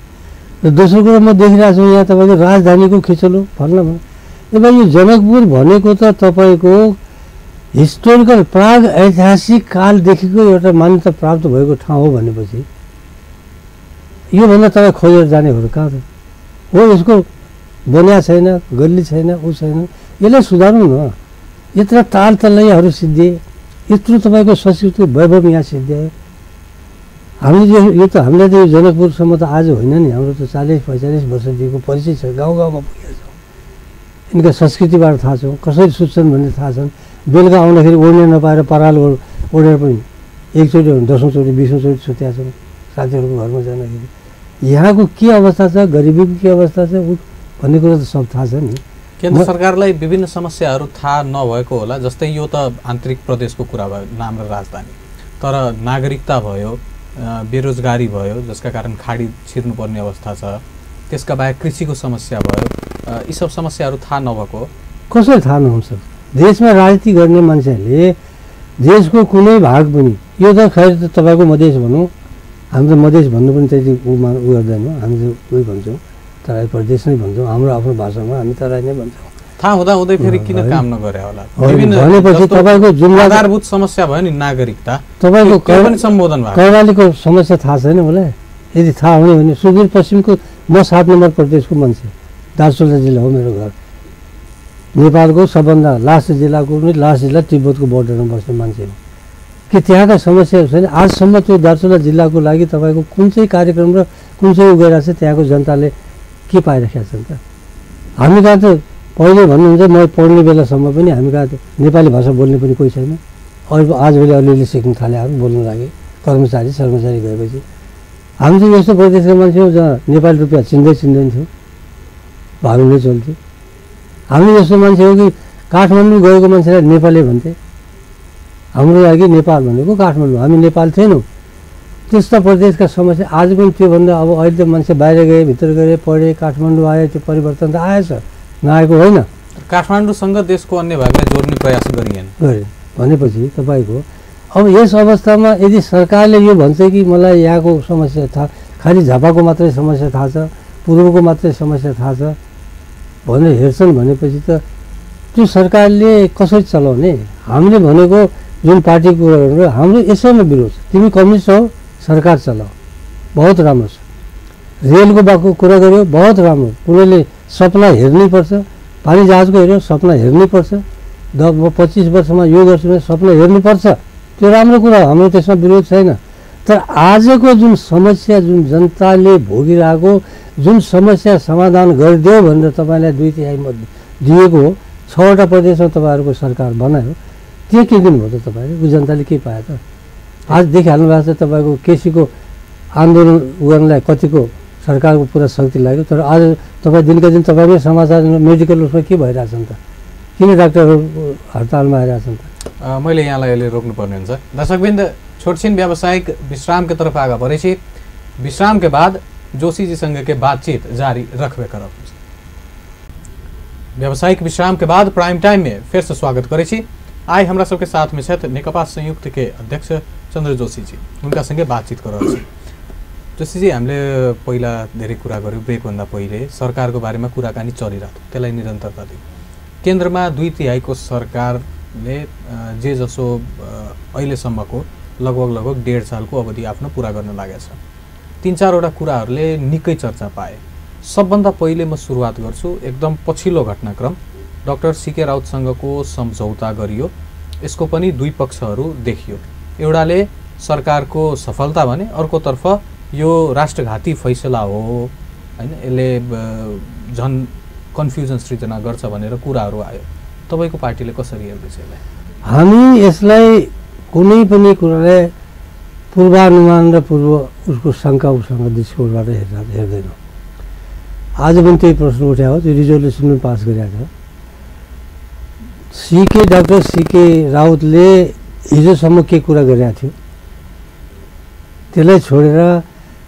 S2: र दोस्रो कुरा म देखिरहेको छु यहाँ तपाईँको राजधानीको खिचलो भन्न अब यो जनकपुर भनेको त तपाईँको हिस्टोरिकल प्राग ऐतिहासिक कालदेखिको एउटा मान्यता प्राप्त भएको ठाउँ हो भनेपछि योभन्दा तपाईँ खोजेर जाने हो कहाँ त हो यसको बन्या छैन, गल्ली छैन, ऊ छैन, यसलाई सुधारौँ न। यत्र ताल तलैयाहरू सिद्धिए, यत्रो तपाईँको संस्कृति वैभव यहाँ सिद्ध्यायो। हामीले यो त हामीलाई त यो जनकपुरसम्म त आज होइन नि, हाम्रो त 40-45 वर्षदेखिको परिचय छ, गाउँ गाउँमा पुगेका छौँ। यिनका संस्कृतिबाट थाहा छौँ, कसरी सुत्छन् भन्ने थाहा छन्। बेलुका आउँदाखेरि ओढ्ने नपाएर पराल ओढेर पनि एकचोटि 10औँचोटि 20औँचोटि सुत्या छौँ साथीहरूको घरमा जाँदाखेरि। यहाँको के अवस्था छ, गरिबीको के अवस्था छ भन्ने कुरा त सब थाहा छ नि।
S1: केन्द्र सरकारलाई विभिन्न समस्याहरू थाहा नभएको होला, जस्तै यो त आन्तरिक प्रदेशको कुरा भयो, नाम र राजधानी, तर नागरिकता भयो, बेरोजगारी भयो जसका कारण खाडी छिर्नुपर्ने अवस्था छ, त्यसका बाहेक कृषिको समस्या भयो, यी सब समस्याहरू थाहा नभएको
S2: कसरी थाहा नहुन्छ? देशमा राजनीति गर्ने मान्छेहरूले देशको कुनै भाग पनि, यो त खैर त तपाईँको मधेस भनौँ, हामी त मधेस भन्नु पनि त्यति उ गर्दैनौँ, हामी त उही भन्छौँ, तराई प्रदेश नै भन्छौँ, हाम्रो आफ्नो भाषामा हामी तराई नै भन्छौँ।
S1: थाहा हुँदै फेरि किन काम नगरे होला?
S2: भनेपछि तपाईँको जुन
S1: आधारभूत समस्या भयो नि नागरिकता,
S2: तपाईँको
S1: पनि सम्बोधन भयो।
S2: कर्णालीको समस्या थाहा छैन मलाई? यदि थाहा हुने भने सुदूरपश्चिमको म 7 नम्बर प्रदेशको मान्छे, दार्चुला जिल्ला हो मेरो घर। नेपालको सबभन्दा लास्ट जिल्लाको पनि लास्ट जिल्ला तिब्बतको बोर्डरमा बस्ने मान्छे हो। के त्यहाँका समस्याहरू छैन? आजसम्म त्यो दार्चुला जिल्लाको लागि तपाईँको कुन चाहिँ कार्यक्रम र कुन चाहिँ उ गइरहेको छ, त्यहाँको जनताले के पाइराखेका छन् त? हामी कहाँ त पहिले भन्नुहुन्छ म पढ्ने बेलासम्म पनि हामी कहाँ त नेपाली भाषा बोल्ने पनि कोही छैन। आजभोलि अलिअलि सिक्नु थाले, हामी बोल्नु लागे कर्मचारी गएपछि। हामी चाहिँ यस्तो प्रदेशका मान्छे हौँ जहाँ नेपाली रुपियाँ चिन्दैन थियो, भारूले चल्थ्यो। हामी यस्तो मान्छे हो कि काठमाडौँ गएको मान्छेलाई नेपाली भन्थे, हाम्रो लागि नेपाल भनेको काठमाडौँ, हामी नेपाल थिएनौँ। त्यस्ता प्रदेशका समस्या आज पनि त्योभन्दा अब अहिले त मान्छे बाहिर गए, भित्र गए, पढे, काठमाडौँ आए, त्यो परिवर्तन त आएछ, नआएको होइन।
S1: काठमाडौँसँग देशको अन्य भागलाई जोड्ने प्रयास गरिएन
S2: भनेपछि तपाईँको अब यस अवस्थामा यदि सरकारले यो भन्छ कि मलाई यहाँको समस्या थाहा, खालि झापाको मात्रै समस्या थाहा छ, पूर्वको मात्रै समस्या थाहा छ भनेर हेर्छन् भनेपछि त त्यो सरकारले कसरी चलाउने? हामीले भनेको जुन पार्टीको कुरा गर्नु, हाम्रो यसैमा विरोध छ। तिमी कम्युनिस्ट हौ, सरकार चलाऊ, बहुत राम्रो छ। रेलको बाको कुरा गर्यो, बहुत राम्रो, कुनैले सपना हेर्नै पर्छ, पानी जहाजको हेऱ्यो सपना हेर्नै पर्छ, 25 वर्षमा यो गर्छु भने सपना हेर्नुपर्छ, त्यो राम्रो कुरा हो, हाम्रो त्यसमा विरोध छैन। तर आजको जुन समस्या, जुन जनताले भोगिरहेको जुन समस्या समाधान गरिदेऊ भनेर तपाईँलाई 2/3 मत दिएको हो, 6वटा प्रदेशमा तपाईँहरूको सरकार बनायो, त्यो के दिनुभयो त तपाईँले? जनताले के पायो त? आज देखिहाल्नु भएको छ तपाईँको केसीको आन्दोलन गर्नलाई कतिको सरकारको पुरा शक्ति लाग्यो। तर आज तपाईँ दिनका दिन तपाईँकै समाचार मेडिकल उसमा के भइरहेछन् त? किन डाक्टरहरू हडतालमा आइरहेछन् त?
S1: मैले यहाँलाई अहिले रोक्नुपर्ने हुन्छ। दर्शकवृन्द, छोटछिन व्यावसायिक विश्राम के तरफ आगा बढ़े छी। विश्राम के बाद जोशी जी संग के बातचीत जारी रखबे करब। व्यावसायिक विश्राम के बाद प्राइम टाइम में फिर से स्वागत करे छी। आई हमरा सबके साथ में छथि नेकपा संयुक्त के अध्यक्ष चन्द्र जोशी जी, उनका संगे बातचीत कर रहल छी। जोशी जी, हामीले पहिला धेरै कुरा गर्यौं, ब्रेकभन्दा पहिले सरकारको बारेमा कुराकानी चलिरहेको, त्यसलाई निरन्तरता दियो। केन्द्रमा 2/3 सरकारले जे जसो अहिलेसम्मको लगभग 1.5 सालको अवधि आफ्नो पुरा गर्न लागेको छ। 3-4 कुराहरूले निकै चर्चा पाए। सबभन्दा पहिले म सुरुवात गर्छु, एकदम पछिल्लो घटनाक्रम डाक्टर सीके राउतसँगको सम्झौता गरियो। यसको पनि दुई पक्षहरू देखियो। एउटाले सरकारको सफलता भने, अर्कोतर्फ यो राष्ट्रघाती फैसला हो हैन, यसले झन कन्फ्युजन सृजना गर्छ भनेर कुराहरू आयो। तपाईको पार्टीले कसरी हेर्दैछ यसलाई?
S2: हामी यसलाई कुनै पनि कुरालाई पूर्वानुमान र पूर्व उसको शङ्का उसँग दृष्टिकोणबाट हेर्दैनौँ। आज पनि त्यही प्रश्न उठायो, त्यो रिजोल्युसन पनि पास गरिएको छ। डाक्टर सीके राउतले हिजोसम्म के कुरा गरिरहेको थियो त्यसलाई छोडेर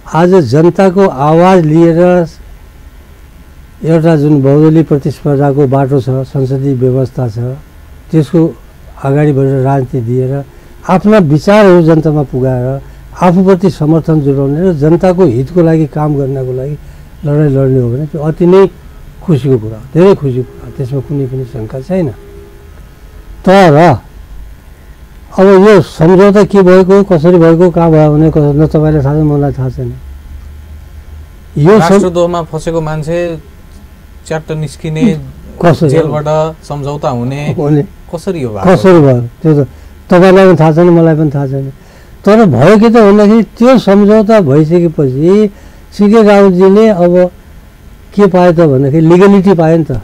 S2: आज जनताको आवाज लिएर एउटा जुन बहुदलीय प्रतिस्पर्धाको बाटो छ, संसदीय व्यवस्था छ, त्यसको अगाडि बढेर राजनीति दिएर आफ्ना विचारहरू जनतामा पुगाएर आफूप्रति समर्थन जुटाउने र जनताको हितको लागि काम गर्नको लागि लडाइँ लड्ने हो भने त्यो अति नै खुसीको कुरा हो, धेरै खुसीको कुरा, त्यसमा कुनै पनि शङ्का छैन। तर अब यो सम्झौता के भएको, कसरी भएको, कहाँ भयो भने न तपाईँलाई थाहा छ, मलाई थाहा छैन।
S1: यो राष्ट्रद्रोहमा फसेको मान्छे च्याट्ट निस्किने
S2: कसरी
S1: जेलबाट सम्झौता हुने कसरी हो
S2: कसरी भयो त्यो त तपाईँलाई पनि थाहा छैन मलाई पनि थाहा छैन। तर भयो के त भन्दाखेरि त्यो सम्झौता भइसकेपछि सीके राउतजीले अब के पायो त भन्दाखेरि लिगलिटी पायो नि त,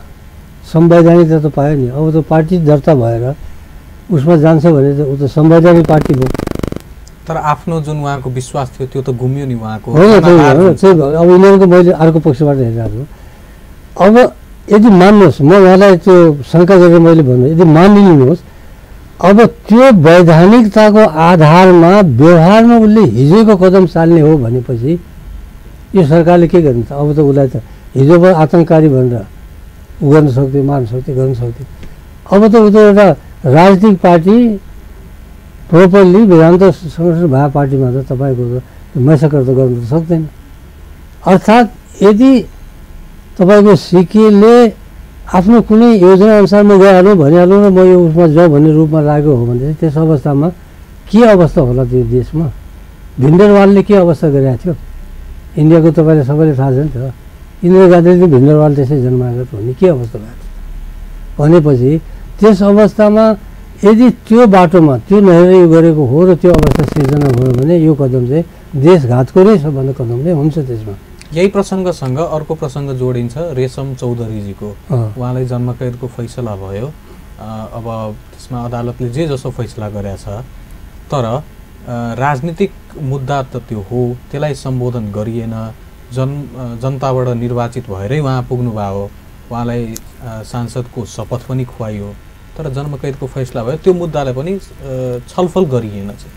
S2: संवैधानिकता त पायो नि। अब त पार्टी दर्ता भएर उसमा जान्छ भने त ऊ त संवैधानिक पार्टी भयो।
S1: तर आफ्नो जुन उहाँको विश्वास थियो त्यो त गुम्यो नि उहाँको।
S2: त्यही भयो। अब यिनीहरूको मैले अर्को पक्षबाट हेरिरहेको अब यदि मान्नुहोस्, म उहाँलाई त्यो शङ्का गरेर मैले भन्नु, यदि मानिलिनुहोस् अब त्यो वैधानिकताको आधारमा व्यवहारमा उसले हिजोको कदम चाल्ने हो भनेपछि यो सरकारले के गर्नु त? अब त उसलाई त हिजोबाट आतङ्ककारी भनेर उ गर्न सक्थ्यो, मार्न सक्थ्यो, गर्न सक्थ्यो। अब त ऊ त एउटा राजनीतिक पार्टी प्रोपरली वेदान्त संगठन भए पार्टीमा त तपाईँको मैसकर त गर्नु त सक्दैन। अर्थात् यदि तपाईँको सिकेले आफ्नो कुनै योजना अनुसार म गइहालौँ भनिहालौँ र म यो उसमा जाउँ भन्ने रूपमा लाग्यो हो भने चाहिँ त्यस अवस्थामा के अवस्था होला त्यो देशमा? भिन्डरवालले के अवस्था गरिरहेको थियो इन्डियाको? तपाईँले सबैले थाहा छ नि त। इन्दिरा गान्धीले भिन्डरवाल त्यसै जन्माएको भन्ने के अवस्था भएको थियो भनेपछि त्यस अवस्थामा यदि त्यो बाटोमा त्यो नहेरेर यो गरेको हो र त्यो अवस्था सिर्जना भयो भने यो कदम चाहिँ देशघातको नै सबभन्दा कदम नै हुन्छ। त्यसमा
S1: यही प्रसङ्गसँग अर्को प्रसङ्ग जोडिन्छ रेशम चौधरीजीको। उहाँलाई जन्मकैदको फैसला भयो। अब त्यसमा अदालतले जे जसो फैसला गरेको छ, तर राजनीतिक मुद्दा त त्यो हो, त्यसलाई सम्बोधन गरिएन। जनताबाट निर्वाचित भएरै उहाँ पुग्नुभयो हो, उहाँलाई सांसदको शपथ पनि खुवाइयो, तर जन्मकैदको फैसला भयो, त्यो मुद्दालाई पनि छलफल गरिएन चाहिँ।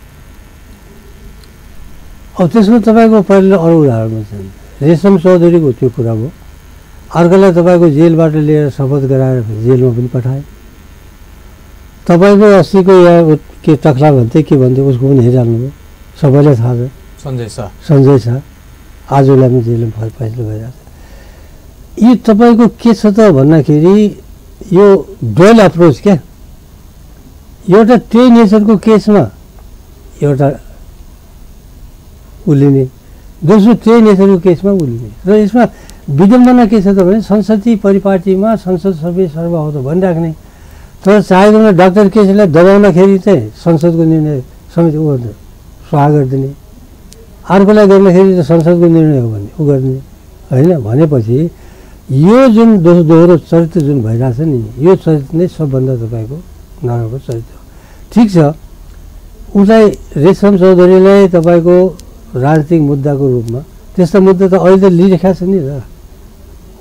S2: अब त्यसमा तपाईँको पहिलो अरू उदाहरण छ, रेशम चौधरीको त्यो कुरा भयो। अर्कोलाई तपाईँको जेलबाट लिएर शपथ गराएर जेलमा पनि पठाए। तपाईँको अस्तिको यहाँ के टक्ला भन्थे के भन्थे उसको पनि हेरिहाल्नुभयो, सबैलाई थाहा छ। सञ्जय शाह आज उसलाई पनि जेलमा फैसला भइरहेको छ। यो तपाईँको के छ त भन्दाखेरि यो डुअल अप्रोच क्या, एउटा त्यही नेचरको केसमा एउटा उलिने, दोस्रो त्यही नेचरको केसमा उलिने। र यसमा विडम्बना के छ त भने संसदीय परिपाटीमा संसद सबै सर्वहत भनिराख्ने, तर चाहेको डाक्टर केसीलाई दबाउनखेरि चाहिँ संसदको निर्णय समिति ऊ स्वाहा गरिदिने, अर्कोलाई गर्दाखेरि त संसदको निर्णय हो भने ऊ गर्ने होइन। भनेपछि यो जुन दोहोरो चरित्र जुन भइरहेछ नि, यो चरित्र नै सबभन्दा तपाईँको नराम्रो चरित्र हो। ठिक छ, उसलाई रेशम चौधरीलाई तपाईँको राजनीतिक मुद्दाको रूपमा त्यस्ता मुद्दा त अहिले त लिइरहेको छ नि त।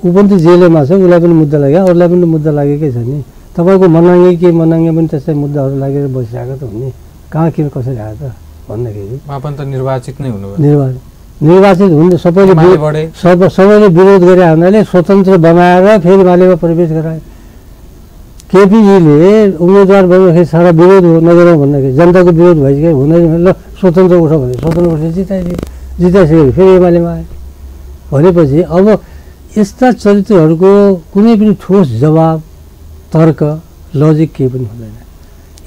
S2: ऊ पनि त जेलमा छ, उसलाई पनि मुद्दा लाग्यो, अरूलाई पनि मुद्दा लागेकै छ नि। तपाईँको मनाङ्गे पनि त्यस्तै मुद्दाहरू लागेर बसिरहेको त हुने, कहाँ किन कसरी आयो त भन्दाखेरि
S1: उहाँ पनि त निर्वाचित नै हुनुभयो।
S2: निर्वाचित हुनु सबैले विरोध गरे हुनाले स्वतन्त्र बनाएर फेरि मालेमा प्रवेश गराए। केपीजीले उम्मेदवार बन्दाखेरि सारा विरोध नगरौँ भन्दाखेरि जनताको विरोध भइसक्यो, हुँदैन ल स्वतन्त्र उठ भने स्वतन्त्र उठेर जिताइसक्यो, फेरि एमालेमा आयो। भनेपछि अब यस्ता चरित्रहरूको कुनै पनि ठोस जवाब, तर्क, लजिक केही पनि हुँदैन।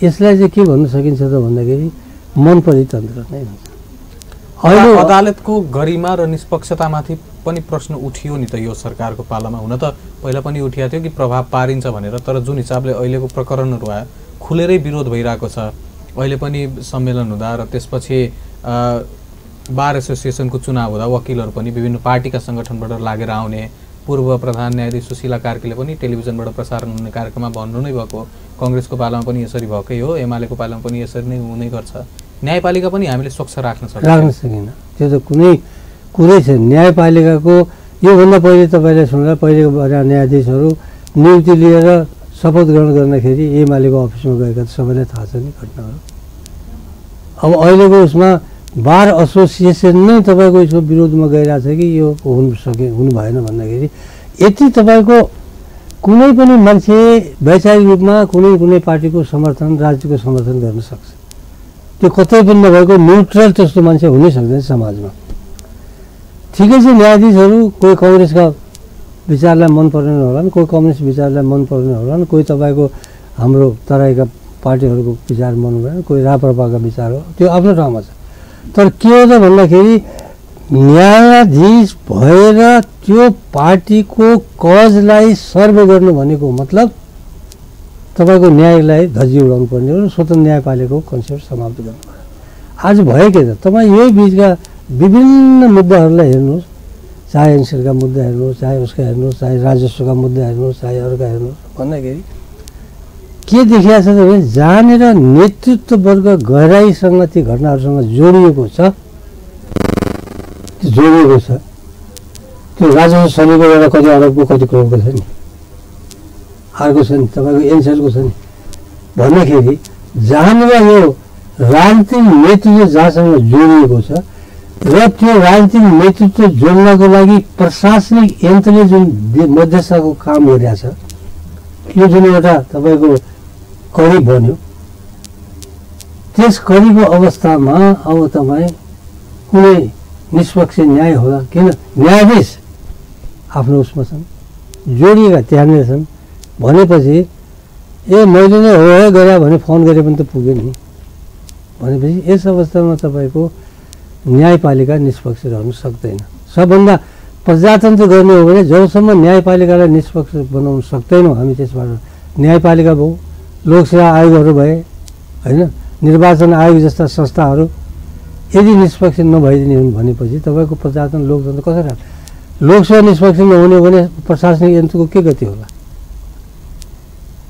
S2: यसलाई चाहिँ के भन्न सकिन्छ त भन्दाखेरि मन परितन्त्र नै हुन्छ।
S1: अहिले अदालतको गरिमा र निष्पक्षतामाथि पनि प्रश्न उठियो नि त यो सरकारको पालामा। हुन त पहिला पनि उठिएको थियो कि प्रभाव पारिन्छ भनेर, तर जुन हिसाबले अहिलेको प्रकरणहरू आयो खुलेरै विरोध भइरहेको छ। अहिले पनि सम्मेलन हुँदा र त्यसपछि बार एसोसिएसनको चुनाव हुँदा वकिलहरू पनि विभिन्न पार्टीका सङ्गठनबाट लागेर आउने। पूर्व प्रधान न्यायाधीश सुशीला कार्कीले पनि टेलिभिजनबाट प्रसारण हुने कार्यक्रममा भन्नु नै भएको, कङ्ग्रेसको पालामा पनि यसरी भएकै हो, एमालेको पालामा पनि यसरी नै हुने गर्छ। न्यायपालिका पनि हामीले स्वच्छ राख्न
S2: सकिन्न, त्यो त कुनै कुरै छैन। न्यायपालिकाको योभन्दा पहिले तपाईँले सुन्दा पहिलेको न्यायाधीशहरू नियुक्ति लिएर शपथ ग्रहण गर्दाखेरि एमालेको अफिसमा गएका सबैलाई थाहा छ नि घटनाहरू। अब अहिलेको उसमा बार एसोसिएसन नै तपाईँको यसको विरोधमा गइरहेको छ कि यो हुनु भएन भन्दाखेरि यति तपाईँको कुनै पनि मान्छे वैचारिक रूपमा कुनै पार्टीको समर्थन, राज्यको समर्थन गर्न सक्छ। त्यो कतै पनि नभएको न्युट्रल त्यस्तो मान्छे हुनै सक्दैन समाजमा। ठिकै छ, न्यायाधीशहरू कोही कङ्ग्रेसका विचारलाई मन पर्दैन होलान्, कोही कम्युनिस्ट विचारलाई मन पर्दैन होलान्, कोही तपाईँको हाम्रो तराईका पार्टीहरूको विचार मन पर्दैन, कोही राप्रपाका विचार हो, त्यो आफ्नो ठाउँमा छ। तर के हो त भन्दाखेरि न्यायाधीश भएर त्यो पार्टीको कजलाई सर्वे गर्नु भनेको मतलब तपाईँको न्यायलाई धज्जी उडाउनु पर्ने हो र स्वतन्त्र न्यायपालिकाको कन्सेप्ट समाप्त गर्नु पर्यो। आज भयो के त, तपाईँ यही बिचका विभिन्न मुद्दाहरूलाई हेर्नुहोस्, चाहे एनसिएलका मुद्दा हेर्नुहोस्, चाहे उसका हेर्नुहोस्, चाहे राजस्वका मुद्दा हेर्नुहोस्, चाहे अरूका हेर्नुहोस्, भन्दाखेरि के देखिएको छ भने जहाँनिर नेतृत्व वर्ग गहिराईसँग ती घटनाहरूसँग जोडिएको छ, त्यो राजस्व शनिको एउटा कति अरबको कति करोडको छ नि, अर्को छ नि तपाईँको एनसिएलको छ नि, भन्दाखेरि जहाँनिर यो राजनीतिक नेतृत्व जहाँसँग जोडिएको छ र त्यो राजनीतिक नेतृत्व जोड्नको लागि प्रशासनिक यन्त्रले जुन मध्यस्थताको काम गरिरहेको छ, यो जुन एउटा तपाईँको कडी बन्यो, त्यस कडीको अवस्थामा अब तपाईँ कुनै निष्पक्ष न्याय होला, किन न्यायाधीश आफ्नो उसमा छन्, जोडिएका त्यहाँनिर छन् भनेपछि मैले नै हो गरे भने फोन गरे पनि त पुग्यो नि भनेपछि यस अवस्थामा तपाईँको न्यायपालिका निष्पक्ष रहन सक्दैन। सबभन्दा प्रजातन्त्र गर्ने हो भने जबसम्म न्यायपालिकालाई निष्पक्ष बनाउन सक्दैनौँ हामी, त्यसबाट न्यायपालिका भयो, लोकसेवा आयोगहरू भए होइन, निर्वाचन आयोग जस्ता संस्थाहरू यदि निष्पक्ष नभइदिने हुन् भनेपछि तपाईँको प्रजातन्त्र लोकतन्त्र कसरी, लोकसेवा निष्पक्ष नहुने भने प्रशासनिक यन्त्रको के गति होला,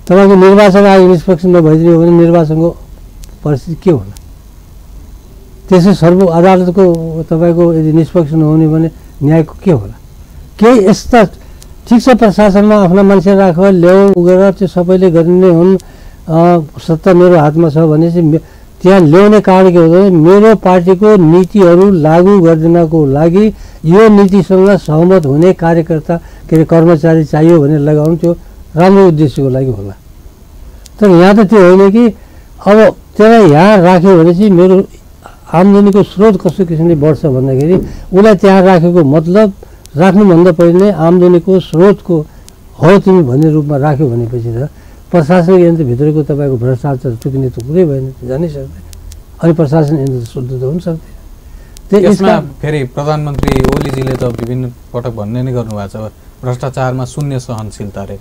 S2: तपाईँको निर्वाचन आयोग निष्पक्ष नभइदिने हो भने निर्वाचनको परिस्थिति के होला, त्यसै सर्व अदालतको तपाईँको यदि निष्पक्ष नहुने भने न्यायको के होला। केही यस्ता ठिक छ प्रशासनमा आफ्ना मान्छे राख ल्याऊ गरेर त्यो सबैले गर्ने नै हुन्, सत्ता मेरो हातमा छ भने चाहिँ त्यहाँ ल्याउने कारण के हुँदैन, मेरो पार्टीको नीतिहरू लागू गरिदिनको लागि यो नीतिसँग सहमत हुने कार्यकर्ता के अरे कर्मचारी चाहियो भने लगाउनु, त्यो राम्रो उद्देश्यको लागि होला। तर यहाँ त त्यो होइन कि अब त्यसलाई यहाँ राख्यो भने चाहिँ मेरो आम्दानीको स्रोत कस्तो किसिमले बढ्छ भन्दाखेरि उसलाई त्यहाँ राखेको मतलब राख्नुभन्दा पहिले नै आम्दानीको स्रोतको हो तिमी भन्ने रूपमा राख्यो भनेपछि त प्रशासनिक यन्त्रभित्रको तपाईँको भ्रष्टाचार चुकिने त कुरै भएन, जानै सक्दैन, अनि प्रशासन यन्त्र शुद्ध त हुन सक्दैन।
S1: यसमा फेरि प्रधानमन्त्री ओलीजीले त विभिन्न पटक भन्ने नै गर्नुभएको छ भ्रष्टाचारमा शून्य सहनशीलता रे।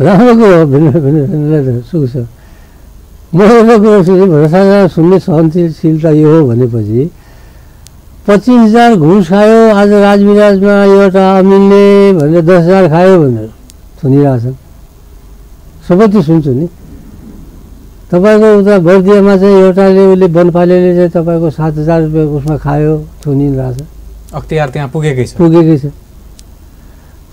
S2: राम्रो कुरो भिन्न सुख छ। मेरो कुरो भ्रष्टाचार शून्य सहनशीलता यो हो भनेपछि 25,000 घुस खायो आज राजविराजमा एउटा अमिनले भनेर 10,000 खायो भनेर सुनिरहेछन्, सबै त्यो सुन्छु नि। तपाईँको उता बर्दियामा चाहिँ एउटाले उसले वनपालेले चाहिँ तपाईँको 7,000 रुपियाँ उसमा खायो सुनिरहेछ,
S1: अख्तियार त्यहाँ पुगेकै छ।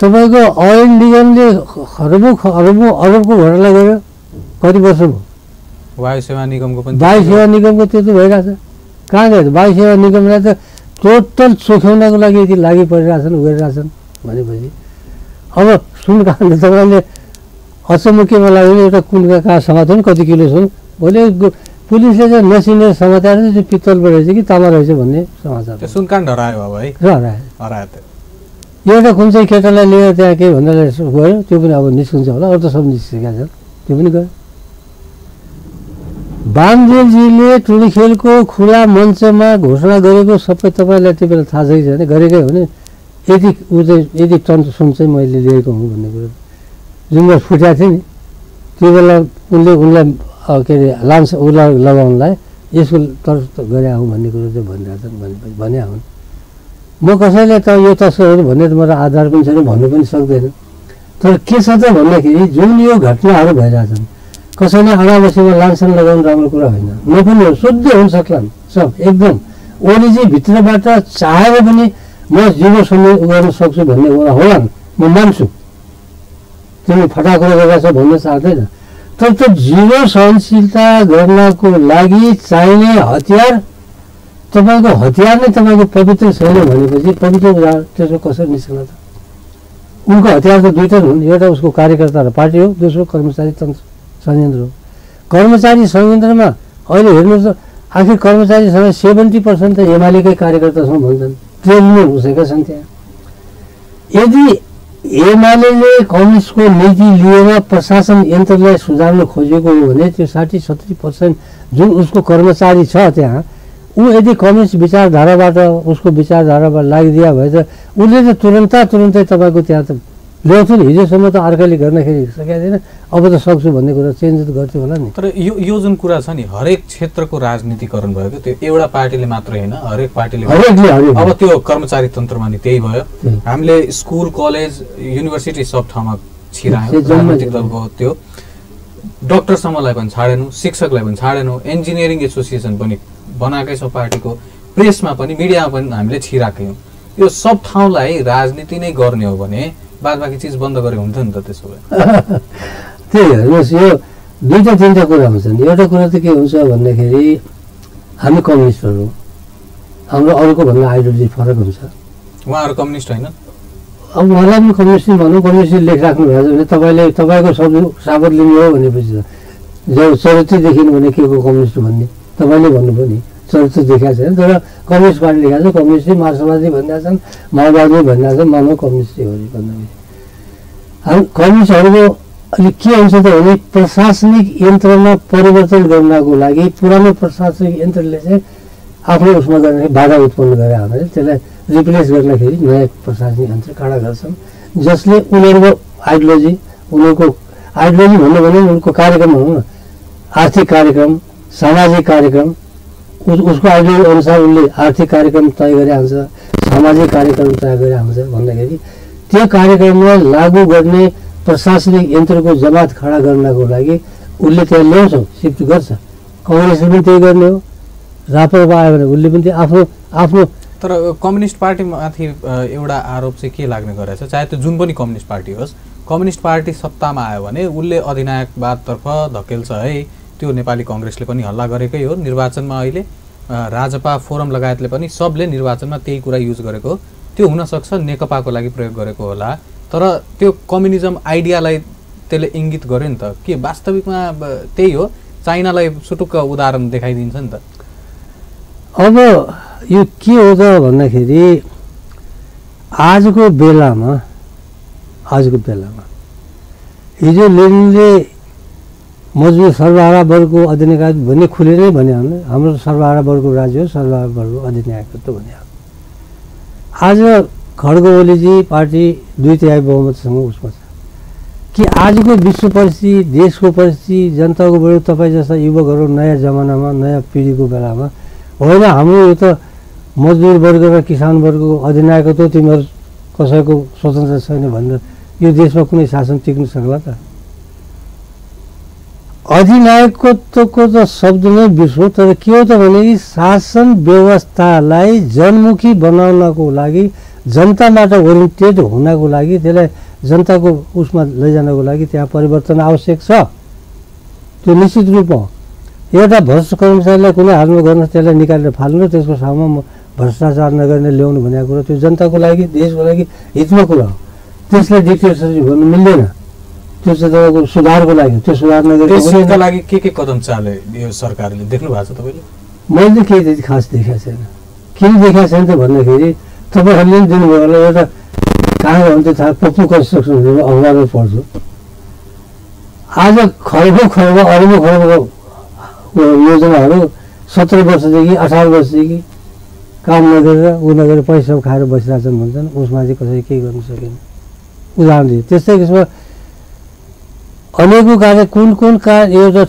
S2: तपाईँको ओइल निगमले अरबको घोटाला गर्यो, कति वर्ष भयो।
S1: वायु सेवा निगमको पनि,
S2: वायु सेवा निगमको त्यो त भइरहेछ, कहाँ गयो वायु सेवा निगमलाई त टोटल चोख्याउनको लागि यति लागि परिरहेछन् गरिरहेछन् भनेपछि अब सुन काण्ड तपाईँले अचम्म केमा लाग्यो एउटा कुनका कहाँ समात्यो नि कति किलो छन्, भोलि पुलिसले चाहिँ नसिनेर समातेर चाहिँ त्यो पित्तलबाट रहेछ कि तामा रहेछ भन्ने समाचार।
S1: त्यो सुनकाण्ड हरायो अब है, हरायो त।
S2: एउटा कुन चाहिँ केटालाई लिएर त्यहाँ केही भन्दा गयो, त्यो पनि अब निस्किन्छ होला, अरू त सब निस्केका छन्, त्यो पनि गयो। वामदेवजीले टुली खेलको खुला मञ्चमा घोषणा गरेको सबै तपाईँलाई त्यो बेला थाहा छ कि छैन, गरेकै हो नि, यदि तन्त्र सुन चाहिँ मैले लिएको हुँ भन्ने कुरो जुन बेला फुटेको थियो नि, त्यो बेला उनलाई के अरे लान्छ उसलाई लगाउनलाई यसको तर्फ गरे हुँ भन्ने कुरो चाहिँ भनिरहेछन् भने हुन्। म कसैले त यो तस्करहरू भन्ने त मेरो आधार पनि छैन भन्नु पनि सक्दैन। तर के छ त भन्दाखेरि जुन यो घटनाहरू भइरहेछन् कसैले अनावश्यकमा लान्छन् लगाउनु राम्रो कुरा होइन, म पनि शुद्ध हुन सक्लान् सब एकदम। ओलीजी भित्रबाट चाहेर पनि म जिरो समय गर्न सक्छु भन्ने कुरा होला, म मान्छु, तिमी फटाकुरा गरेका छ भन्न चाहँदैन। तर त्यो जिरो सहनशीलता गर्नको लागि चाहिने हतियार तपाईँको हतियार नै तपाईँको पवित्र छैन भनेपछि पवित्र त्यसको कसरी निस्कन त। उनको हतियार त दुईवटा हुन्, एउटा उसको कार्यकर्ता र पार्टी हो, दोस्रो कर्मचारी तन्त्र संयन्त्र हो। कर्मचारी संयन्त्रमा अहिले हेर्नुहोस् त आखिर कर्मचारीसँग 70% त एमालेकै कार्यकर्ता छौँ भन्छन्, ट्रेनमा घुसेका छन् त्यहाँ। यदि एमाले कम्युनिस्टको नीति लिएर प्रशासन यन्त्रलाई सुधार्न खोजेको हो भने त्यो 60-70% जुन उसको कर्मचारी छ त्यहाँ ऊ यदि कम्युनिस्ट विचारधाराबाट उसको विचारधाराबाट लागिदिया भए त उसले त तुरन्तै तपाईँको त्यहाँ त ल्याउँथ्यो नि। हिजोसम्म त अर्काले गर्दाखेरि सकेको थिएन, अब त सक्छु भन्ने कुरा चेन्ज त गर्थ्यो होला नि।
S1: तर यो जुन कुरा छ नि हरेक क्षेत्रको राजनीतिकरण भएको त्यो एउटा पार्टीले मात्र होइन, हरेक पार्टीले। अब त्यो कर्मचारी तन्त्रमा नि त्यही भयो। हामीले स्कुल कलेज युनिभर्सिटी सब ठाउँमा छिरायौँ राजनीतिक दलको। त्यो डक्टरसम्मलाई पनि छाडेनौँ, शिक्षकलाई पनि छाडेनौँ, इन्जिनियरिङ एसोसिएसन पनि बनाएकै छौँ पार्टीको, प्रेसमा पनि मिडियामा पनि हामीले छिराएकै हौँ। यो सब ठाउँलाई राजनीति नै गर्ने हो भने बाद बाँकी चिज बन्द गरे हुन्थ्यो नि त त्यसो भए।
S2: त्यही हेर्नुहोस्, यो दुईवटा तिनवटा कुरा हुन्छन्। एउटा कुरा त के हुन्छ भन्दाखेरि हामी कम्युनिस्टहरू, हाम्रो अरूको भन्दा आइडियोलोजी फरक हुन्छ।
S1: उहाँहरू कम्युनिस्ट होइन?
S2: अब उहाँलाई पनि कम्युनिस्ट भनौँ, कम्युनिस्ट लेखिराख्नु भएको छ भने तपाईँको शब्द साबत लिनु हो भनेपछि त जब चरित्र देखिनु भने के को कम्युनिस्ट भन्ने तपाईँले भन्नुभयो नि, चरित्र देखाएको छैन। तर कम्युनिस्ट पार्टी लेखाएको छ, कम्युनिस्ट मार्क्सवादी भनिरहेको छन्, माओवादी भनिरहेको छ, मानव कम्युनिस्ट हो भन्दाखेरि हामी कम्युनिस्टहरूको अलिक के हुन्छ त भने प्रशासनिक यन्त्रमा परिवर्तन गर्नको लागि पुरानो प्रशासनिक यन्त्रले चाहिँ आफ्नो उसमा गर्दाखेरि बाधा उत्पन्न गरे हामीले त्यसलाई रिप्लेस गर्दाखेरि नयाँ प्रशासनिक यन्त्र खडा गर्छन्, जसले उनीहरूको आइडियोलोजी भन्नु भने उनको कार्यक्रम भनौँ न, आर्थिक कार्यक्रम, सामाजिक कार्यक्रम, उसको आइडियोलोजी अनुसार उसले आर्थिक कार्यक्रम तय गरे हुन्छ, सामाजिक कार्यक्रम तय गरे हुन्छ भन्दाखेरि त्यो कार्यक्रमलाई लागू गर्ने प्रशासनिक यन्त्रको जमात खडा गर्नको लागि उसले त्यहाँ ल्याउँछ, सिफ्ट गर्छ। कङ्ग्रेसले पनि त्यही गर्ने हो, राप्रपा आयो भने उसले पनि आफ्नो।
S1: तर कम्युनिस्ट पार्टीमाथि एउटा आरोप चाहिँ के लाग्ने गरेछ, चाहे त्यो जुन पनि कम्युनिस्ट पार्टी होस्, कम्युनिस्ट पार्टी सत्तामा आयो भने उसले अधिनायकवादतर्फ धकेल्छ है। त्यो नेपाली कङ्ग्रेसले पनि हल्ला गरेकै हो निर्वाचनमा। अहिले राजपा फोरम लगायतले पनि सबले निर्वाचनमा त्यही कुरा युज गरेको, त्यो हुनसक्छ नेकपाको लागि प्रयोग गरेको होला। तर त्यो कम्युनिजम आइडियालाई त्यसले इङ्गित गर्यो नि त, के वास्तविकमा त्यही हो? चाइनालाई सुटुक्क उदाहरण देखाइदिन्छ नि त।
S2: अब यो के हो त भन्दाखेरि आजको बेलामा हिजो लेनिनले मजबुर सर्वहारा वर्गको अधिनायकत्व भन्ने खुलेरै भने हाम्रो सर्वहारा वर्गको राज्य हो, सर्वहारा वर्गको अधिनायकत्व भने। आज खड्ग ओलीजी पार्टी 2/3 बहुमतसँग उसमा छ कि आजको विश्व परिस्थिति, देशको परिस्थिति, जनताको बढी तपाईँ जस्ता युवकहरू नयाँ जमानामा नयाँ पिँढीको बेलामा होइन हाम्रो यो त मजदुर वर्ग र किसान वर्गको अधिनायकत्व तिमीहरू कसैको स्वतन्त्र छैन भनेर यो देशमा कुनै शासन टिक्नु सक्ला त? अधिनायकत्वको त शब्द नै बिर्सो, तर के हो त भने शासन व्यवस्थालाई जनमुखी बनाउनको लागि, जनताबाट ओरिएन्टेड हुनको लागि, त्यसलाई जनताको उसमा लैजानको लागि त्यहाँ परिवर्तन आवश्यक छ। त्यो निश्चित रूपमा एउटा भ्रष्ट कर्मचारीलाई कुनै हालमा गर्न त्यसलाई निकालेर फाल्नु, त्यसको ठाउँमा भ्रष्टाचार नगर्ने ल्याउनु भनेको कुरा त्यो जनताको लागि, देशको लागि हितमा कुरा हो। त्यसलाई डिक्टेटरसिप भन्नु मिल्दैन। त्यो चाहिँ तपाईँको सुधारको लागि, त्यो सुधार
S1: नगरेको लागि के कदम चाले यो सरकारले देख्नु भएको छ तपाईँले?
S2: मैले केही त्यति खास देखाएको छैन। किन देखाएको छैन त भन्दाखेरि तपाईँहरूले पनि दिनुभयो होला, एउटा कहाँ भन्थ्यो थाहा, पप्पु कन्स्ट्रक्सन अखबारमा पढ्छु, आज खरबौँ खरबको योजनाहरू 17 वर्षदेखि 18 वर्षदेखि काम नगरेर नगरेर पैसा खाएर बसिरहेछन् भन्छन्, उसमा चाहिँ कसैले केही गर्न सकेन। उदाहरण दिए त्यस्तै किसिममा अनेकौँ कार्य कुन एउटा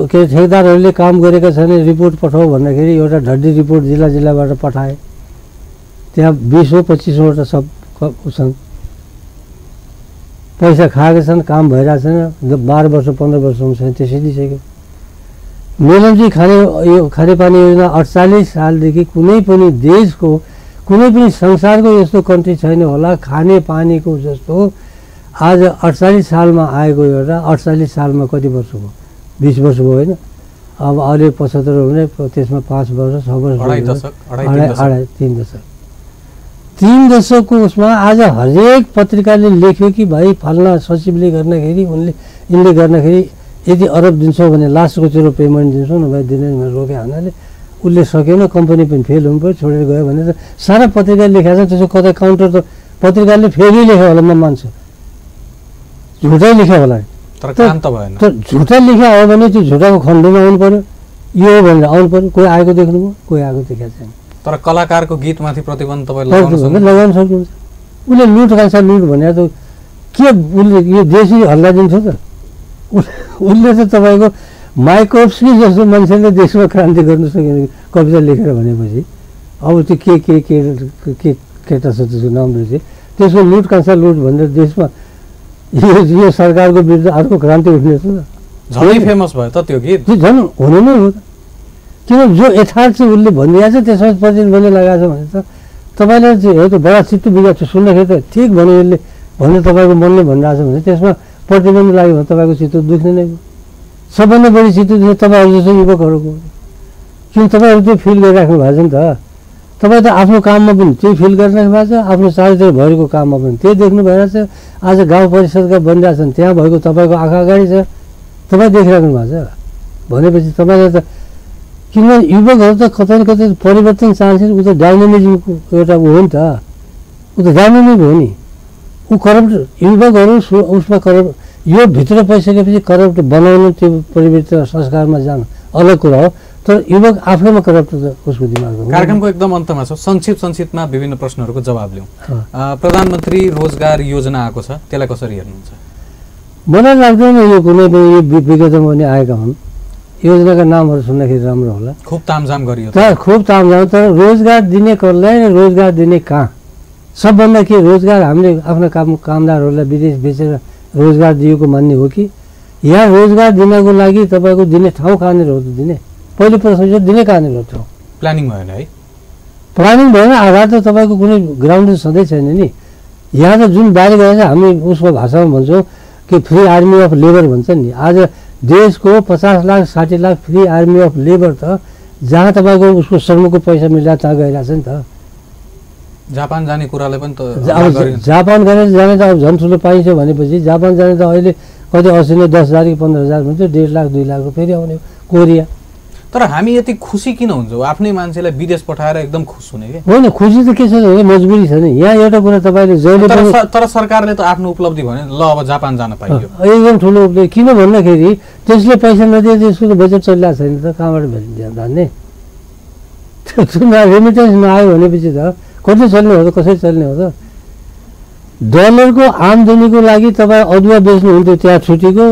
S2: ठेकेदारहरूले काम गरेका छैन रिपोर्ट पठाऊ भन्दाखेरि एउटा ढड्डी रिपोर्ट जिल्लाबाट पठाए, त्यहाँ 20-25वटा सब छन्, पैसा खाएका छन्, काम भइरहेको छैन, 12 वर्ष 15 वर्षसम्म छैन, त्यसै दिइसक्यो। मेलम्ची खानेपानी योजना 48 सालदेखि कुनै पनि देशको, कुनै पनि संसारको यस्तो कन्ट्री छैन होला खानेपानीको जस्तो। आज 48 सालमा आएको एउटा 48 सालमा कति वर्ष भयो? 20 वर्ष भयो होइन? अब अहिले 75 हो भने त्यसमा 5 वर्ष 6 वर्ष 3 दशकको उसमा आज हरेक पत्रिकाले लेख्यो कि भाइ फल्ना सचिवले गर्दाखेरि यिनले गर्दाखेरि यदि अरब दिन्छौँ भने लास्टको तेरो पेमेन्ट दिन्छौँ, नभए दिँदैन रोक्यो हुनाले उसले सकेन, कम्पनी पनि फेल हुनु पऱ्यो, छोडेर गयो भनेर सारा पत्रिकाले लेखाएको छ। त्यसको कतै काउन्टर त पत्रिकाले फेरि लेख्यो होला, म मान्छु, झुटै लेख्यो होला,
S1: तर काम त भएन।
S2: तर झुटै लेख्या हो भने त्यो झुटाको खण्डमा आउनु पऱ्यो। यो भनेर आउनु पर्यो। कोही आएको देख्नुभयो, कोही आएको देखाएको छैन।
S1: तर कलाकारको गीतमाथि प्रतिबन्ध तपाईँ
S2: लगाउन सक्नुहुन्छ। उसले लुट खान्छ, लुट भनेर त के उसले यो देशै हल्ला दिन्छ त। उसले त तपाईँको माइकोभ्स्की जस्तो मान्छेले देशमा क्रान्ति गर्नु सकेन कविता लेखेर भनेपछि अब त्यो के केटा छ त्यसको नाम रहेछ, त्यसको लुट कान्छ लुट भनेर देशमा यो सरकारको विरुद्ध अर्को क्रान्ति उठ्ने छ त।
S1: झनै फेमस भयो त त्यो गीत।
S2: त्यो झन् हुनु नै हो त। किन जो यथार्थ चाहिँ उसले भनिरहेको छ त्यसमा प्रतिबन्ध लगाएको छ भने त तपाईँले चाहिँ हो त बडा चित्त बिगाएको छ सुन्दाखेरि त ठिक भन्यो यसले भनेर तपाईँको मनले भनिरहेको छ भने त्यसमा प्रतिबन्ध लाग्यो भने तपाईँको चित्त दुख्ने नै हो। सबभन्दा बढी चित्त दुख्ने तपाईँहरू जस्तो युवकहरूको, किन तपाईँहरू त्यो फिल गरिराख्नु भएको छ नि त। तपाईँ त आफ्नो काममा पनि त्यही फिल गरिराख्नु भएको छ, आफ्नो चारैतिर भएको काममा पनि त्यही देख्नु भइरहेको छ। आज गाउँ परिषदका बनिरहेछन् त्यहाँ भएको तपाईँको आँखा अगाडि छ, तपाईँ देखिराख्नु भएको छ भनेपछि तपाईँले त किनभने युवकहरू त कतै न कतै परिवर्तन चाहन्छन्। ऊ त डाइनामिजमको एउटा ऊ हो नि त, ऊ त डाइनामिक हो नि। ऊ करप्ट युवकहरू उसमा करप्ट यो भित्र पैसकेपछि करप्ट बनाउनु त्यो परिवर्तन संस्कारमा जानु अलग कुरा हो, तर युवक आफैमा करप्ट त उसको दिमागमा।
S1: कार्यक्रमको एकदम अन्तमा छ, संक्षिप्तमा विभिन्न प्रश्नहरूको जवाब लिउँ। प्रधानमन्त्री रोजगार योजना आएको छ, त्यसलाई कसरी हेर्नुहुन्छ?
S2: मलाई लाग्दैन यो कुनै पनि यो विगतमा पनि आएका हुन्। योजनाका नामहरू सुन्दाखेरि राम्रो होला,
S1: खुब तामझाम गरियो
S2: तर खुब तामझाम, तर रोजगार दिने कसलाई र रोजगार दिने कहाँ? सबभन्दा के रोजगार हामीले आफ्ना कामदारहरूलाई विदेश बेचेर रोजगार दिएको मान्ने हो कि यहाँ रोजगार दिनको लागि तपाईँको दिने ठाउँ कहाँनिर हो त दिने? पहिलो प्रश्न दिने कहाँनिर हो ठाउँ?
S1: प्लानिङ भएन है?
S2: प्लानिङ भएन, आधार त तपाईँको कुनै ग्राउन्ड त सधैँ छैन नि। यहाँ त जुन बाहिर गएर हामी उसको भाषामा भन्छौँ कि फ्री आर्मी अफ लेबर भन्छ नि। आज देशको 50 lakh 60 lakh free army of labour त जहाँ तपाईँको उसको श्रमको पैसा मिलेर त्यहाँ गइरहेछ नि त।
S1: जापान जाने कुराले पनि त
S2: जापान गएर जाने त अब झन् ठुलो पाइन्छ भनेपछि जापान जाने त अहिले कति 80 ने 10,000 कि 15,000 भन्छ, 1.5 लाख 2 लाख फेरि आउने। कोरिया
S1: तर हामी यति खुसी किन हुन्छौँ आफ्नै मान्छेलाई विदेश पठाएर एकदम खुस हुने के?
S2: होइन खुसी त के छ भने मजबुरी छ नि। यहाँ एउटा कुरा तपाईँले जहिले पनि
S1: तर सरकारले त आफ्नो उपलब्धि भने ल अब जापान जान पाइयो,
S2: एकदम ठुलो उपलब्धि। किन भन्दाखेरि त्यसले पैसा नदिए त्यसको त बजेट चलिरहेको छैन त, कहाँबाट जान्ने? रेमिटेन्स नआयो भनेपछि त कसरी चल्ने हो त, कसरी चल्ने हो त? डलरको आम्दानीको लागि तपाईँ अदुवा बेच्नुहुन्थ्यो त्यहाँ छुटीको,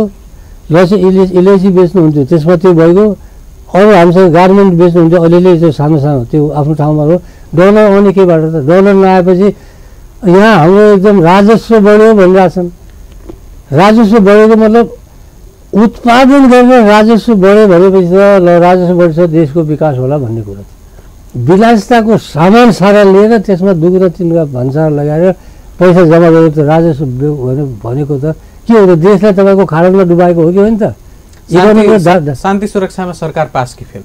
S2: इलायची बेच्नुहुन्थ्यो त्यसमा त्यो भइगयो, अरू हामीसँग गार्मेन्ट बेच्नुहुन्थ्यो अलिअलि त्यो सानो सानो त्यो आफ्नो ठाउँमा हो। डलर आउने केबाट त? डलर नआएपछि यहाँ हाम्रो एकदम राजस्व बढ्यो भनिरहेछन्। राजस्व बढेको मतलब उत्पादन गरेर राजस्व बढ्यो भनेपछि त ल राजस्व बढ्छ देशको विकास होला भन्ने कुरा। विलासिताको सामान सारा लिएर त्यसमा 2 र 3 भन्सार लगाएर पैसा जम्मा गरेर त राजस्व भनेको त के हो त? देशलाई तपाईँको खाडलमा डुबाएको हो कि होइन त?
S1: शान्ति सुरक्षामा सरकार पास कि फेल?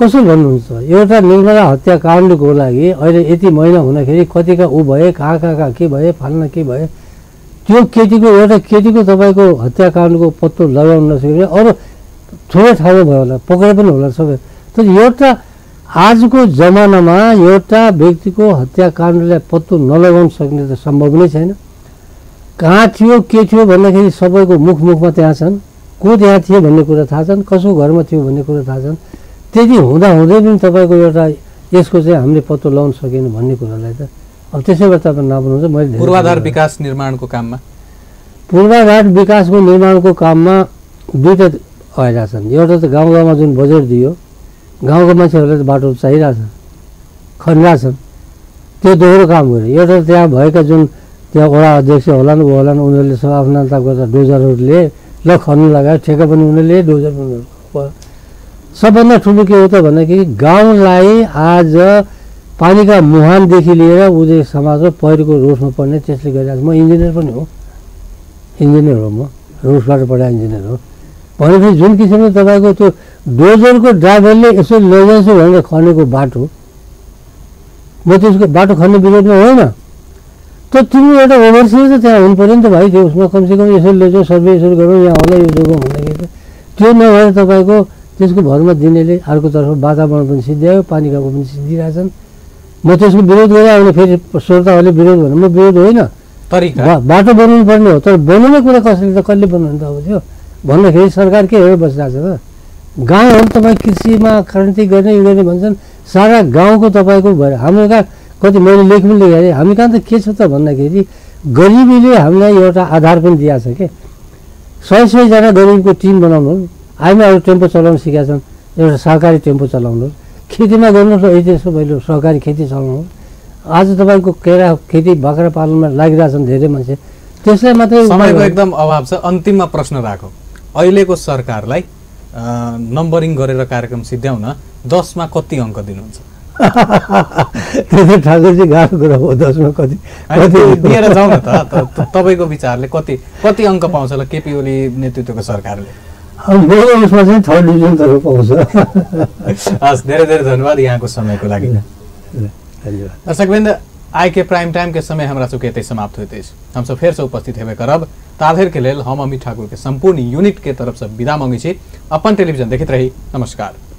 S2: कसो भन्नुहुन्छ? एउटा निर्मला हत्याकाण्डको लागि अहिले यति महिना हुँदाखेरि कतिका ऊ भए, कहाँ के भए, फाल्न के भए, त्यो केटीको एउटा केटीको तपाईँको हत्याकाण्डको पत्तो लगाउन नसकेर अरू थोरै ठाउँमा भयो होला, पक्राइ पनि होला सबै। तर एउटा आजको जमानामा एउटा व्यक्तिको हत्याकाण्डलाई पत्तो नलगाउन सक्ने त सम्भव नै छैन। कहाँ थियो के थियो भन्दाखेरि सबैको मुखमा त्यहाँ छन्, को त्यहाँ थियो भन्ने कुरा थाहा छन्, कसको घरमा थियो भन्ने कुरा थाहा छन्। त्यति हुँदै पनि तपाईँको एउटा यसको चाहिँ हामीले पत्तो लगाउन सकेन भन्ने कुरालाई त अब त्यसैबाट तपाईँ नबुझ्नुहुन्छ। मैले
S1: पूर्वाधार विकास निर्माणको काममा
S2: पूर्वाधार विकासको निर्माणको काममा दुईवटा भइरहेछन्। एउटा त गाउँमा जुन बजेट दियो गाउँको मान्छेहरूलाई त बाटो चाहिरहेछ, खनिरहेछन्, त्यो दोहोरो काम गर्यो। एउटा त्यहाँ भएका जुन त्यहाँ वडा अध्यक्ष होलान् ऊ होलान् उनीहरूले सब आफ्नो नाता गर्दा डोजरहरूले ल खन्नु लगायो, ठेका पनि उनीहरूले डोजर पनि। सबभन्दा ठुलो के हो त भन्दाखेरि गाउँलाई आज पानीका मुहानदेखि लिएर उदय समाजमा पहिरोको रोषमा पर्ने त्यसले गरिरहेको। म इन्जिनियर पनि हो, इन्जिनियर हो, म रोसबाट पढाएको इन्जिनियर हो भनेपछि जुन किसिमले तपाईँको त्यो डोजरको ड्राइभरले यसो लैजान्छु भनेर खनेको बाटो, म त्यसको बाटो खन्ने विरोधमा होइन। त तिमी एउटा ओभरसियर त त्यहाँ हुनु पऱ्यो नि त भाइ, त्यो उसमा कमसेकम यसो लैजाऊ, सर्वे यसो गरौँ यहाँ होला यो जग्गा भन्दाखेरि त त्यो नभएर तपाईँको त्यसको भरमा दिनेले अर्कोतर्फ वातावरण पनि सिद्ध्यायो, पानीकाको पनि सिद्धिरहेछन्। म त्यसको विरोध गरेँ, अहिले फेरि श्रोताहरूले विरोध भने म विरोध होइन, बाटो बनाउनु पर्ने हो। तर बनाउने कुरा कसैले त कसले बनाउनु त अब त्यो भन्दाखेरि सरकार के हेरेर बसिरहेको छ त? गाउँहरू तपाईँ कृषिमा क्रान्ति गर्ने भन्छन्, सारा गाउँको तपाईँको भएर हाम्रो कहाँ कति मैले लेख्नु लेखेँ हामी कहाँ त के छ त भन्दाखेरि गरिबीले हामीलाई एउटा आधार पनि दिएको छ के 100-100जना गरिबको टिम बनाउनु, हामीहरू टेम्पो चलाउन सिकेका छन्, एउटा सहकारी टेम्पो चलाउनु, खेतीमा गर्नुहोस् यसो पहिलो सहकारी खेती चलाउनुहोस्। आज तपाईँको केरा खेती बाख्रा पालनमा लागिरहेछन् धेरै मान्छे, त्यसलाई मात्रै
S1: समयको एकदम अभाव छ। अन्तिममा प्रश्न राखौँ, अहिलेको सरकारलाई नम्बरिङ गरेर कार्यक्रम सिद्ध्याउन 10 मा कति अङ्क दिनुहुन्छ?
S2: त्यो त ठाकुरजी गाह्रो कुरा हो, 10 मा कति
S1: दिएर जाउँ न त। तपाईँको विचारले कति अङ्क पाउँछ ल केपी ओली नेतृत्वको सरकारले?
S2: मेरो उसमा चाहिँ 3rd डिभिजन तक पाउँछ।
S1: हस्, धेरै धेरै धन्यवाद यहाँको समयको लागि। दर्शकवृन्द, आय के प्राइम टाइम के समय हमरा चुके ते समाप्त होते हम सब फिर से उपस्थित हेबे करब। ताधेर के लेल हम अमित ठाकुर के संपूर्ण यूनिट के तरफ से विदा मांगे छी। अपन टेलीविजन देखित रही। नमस्कार।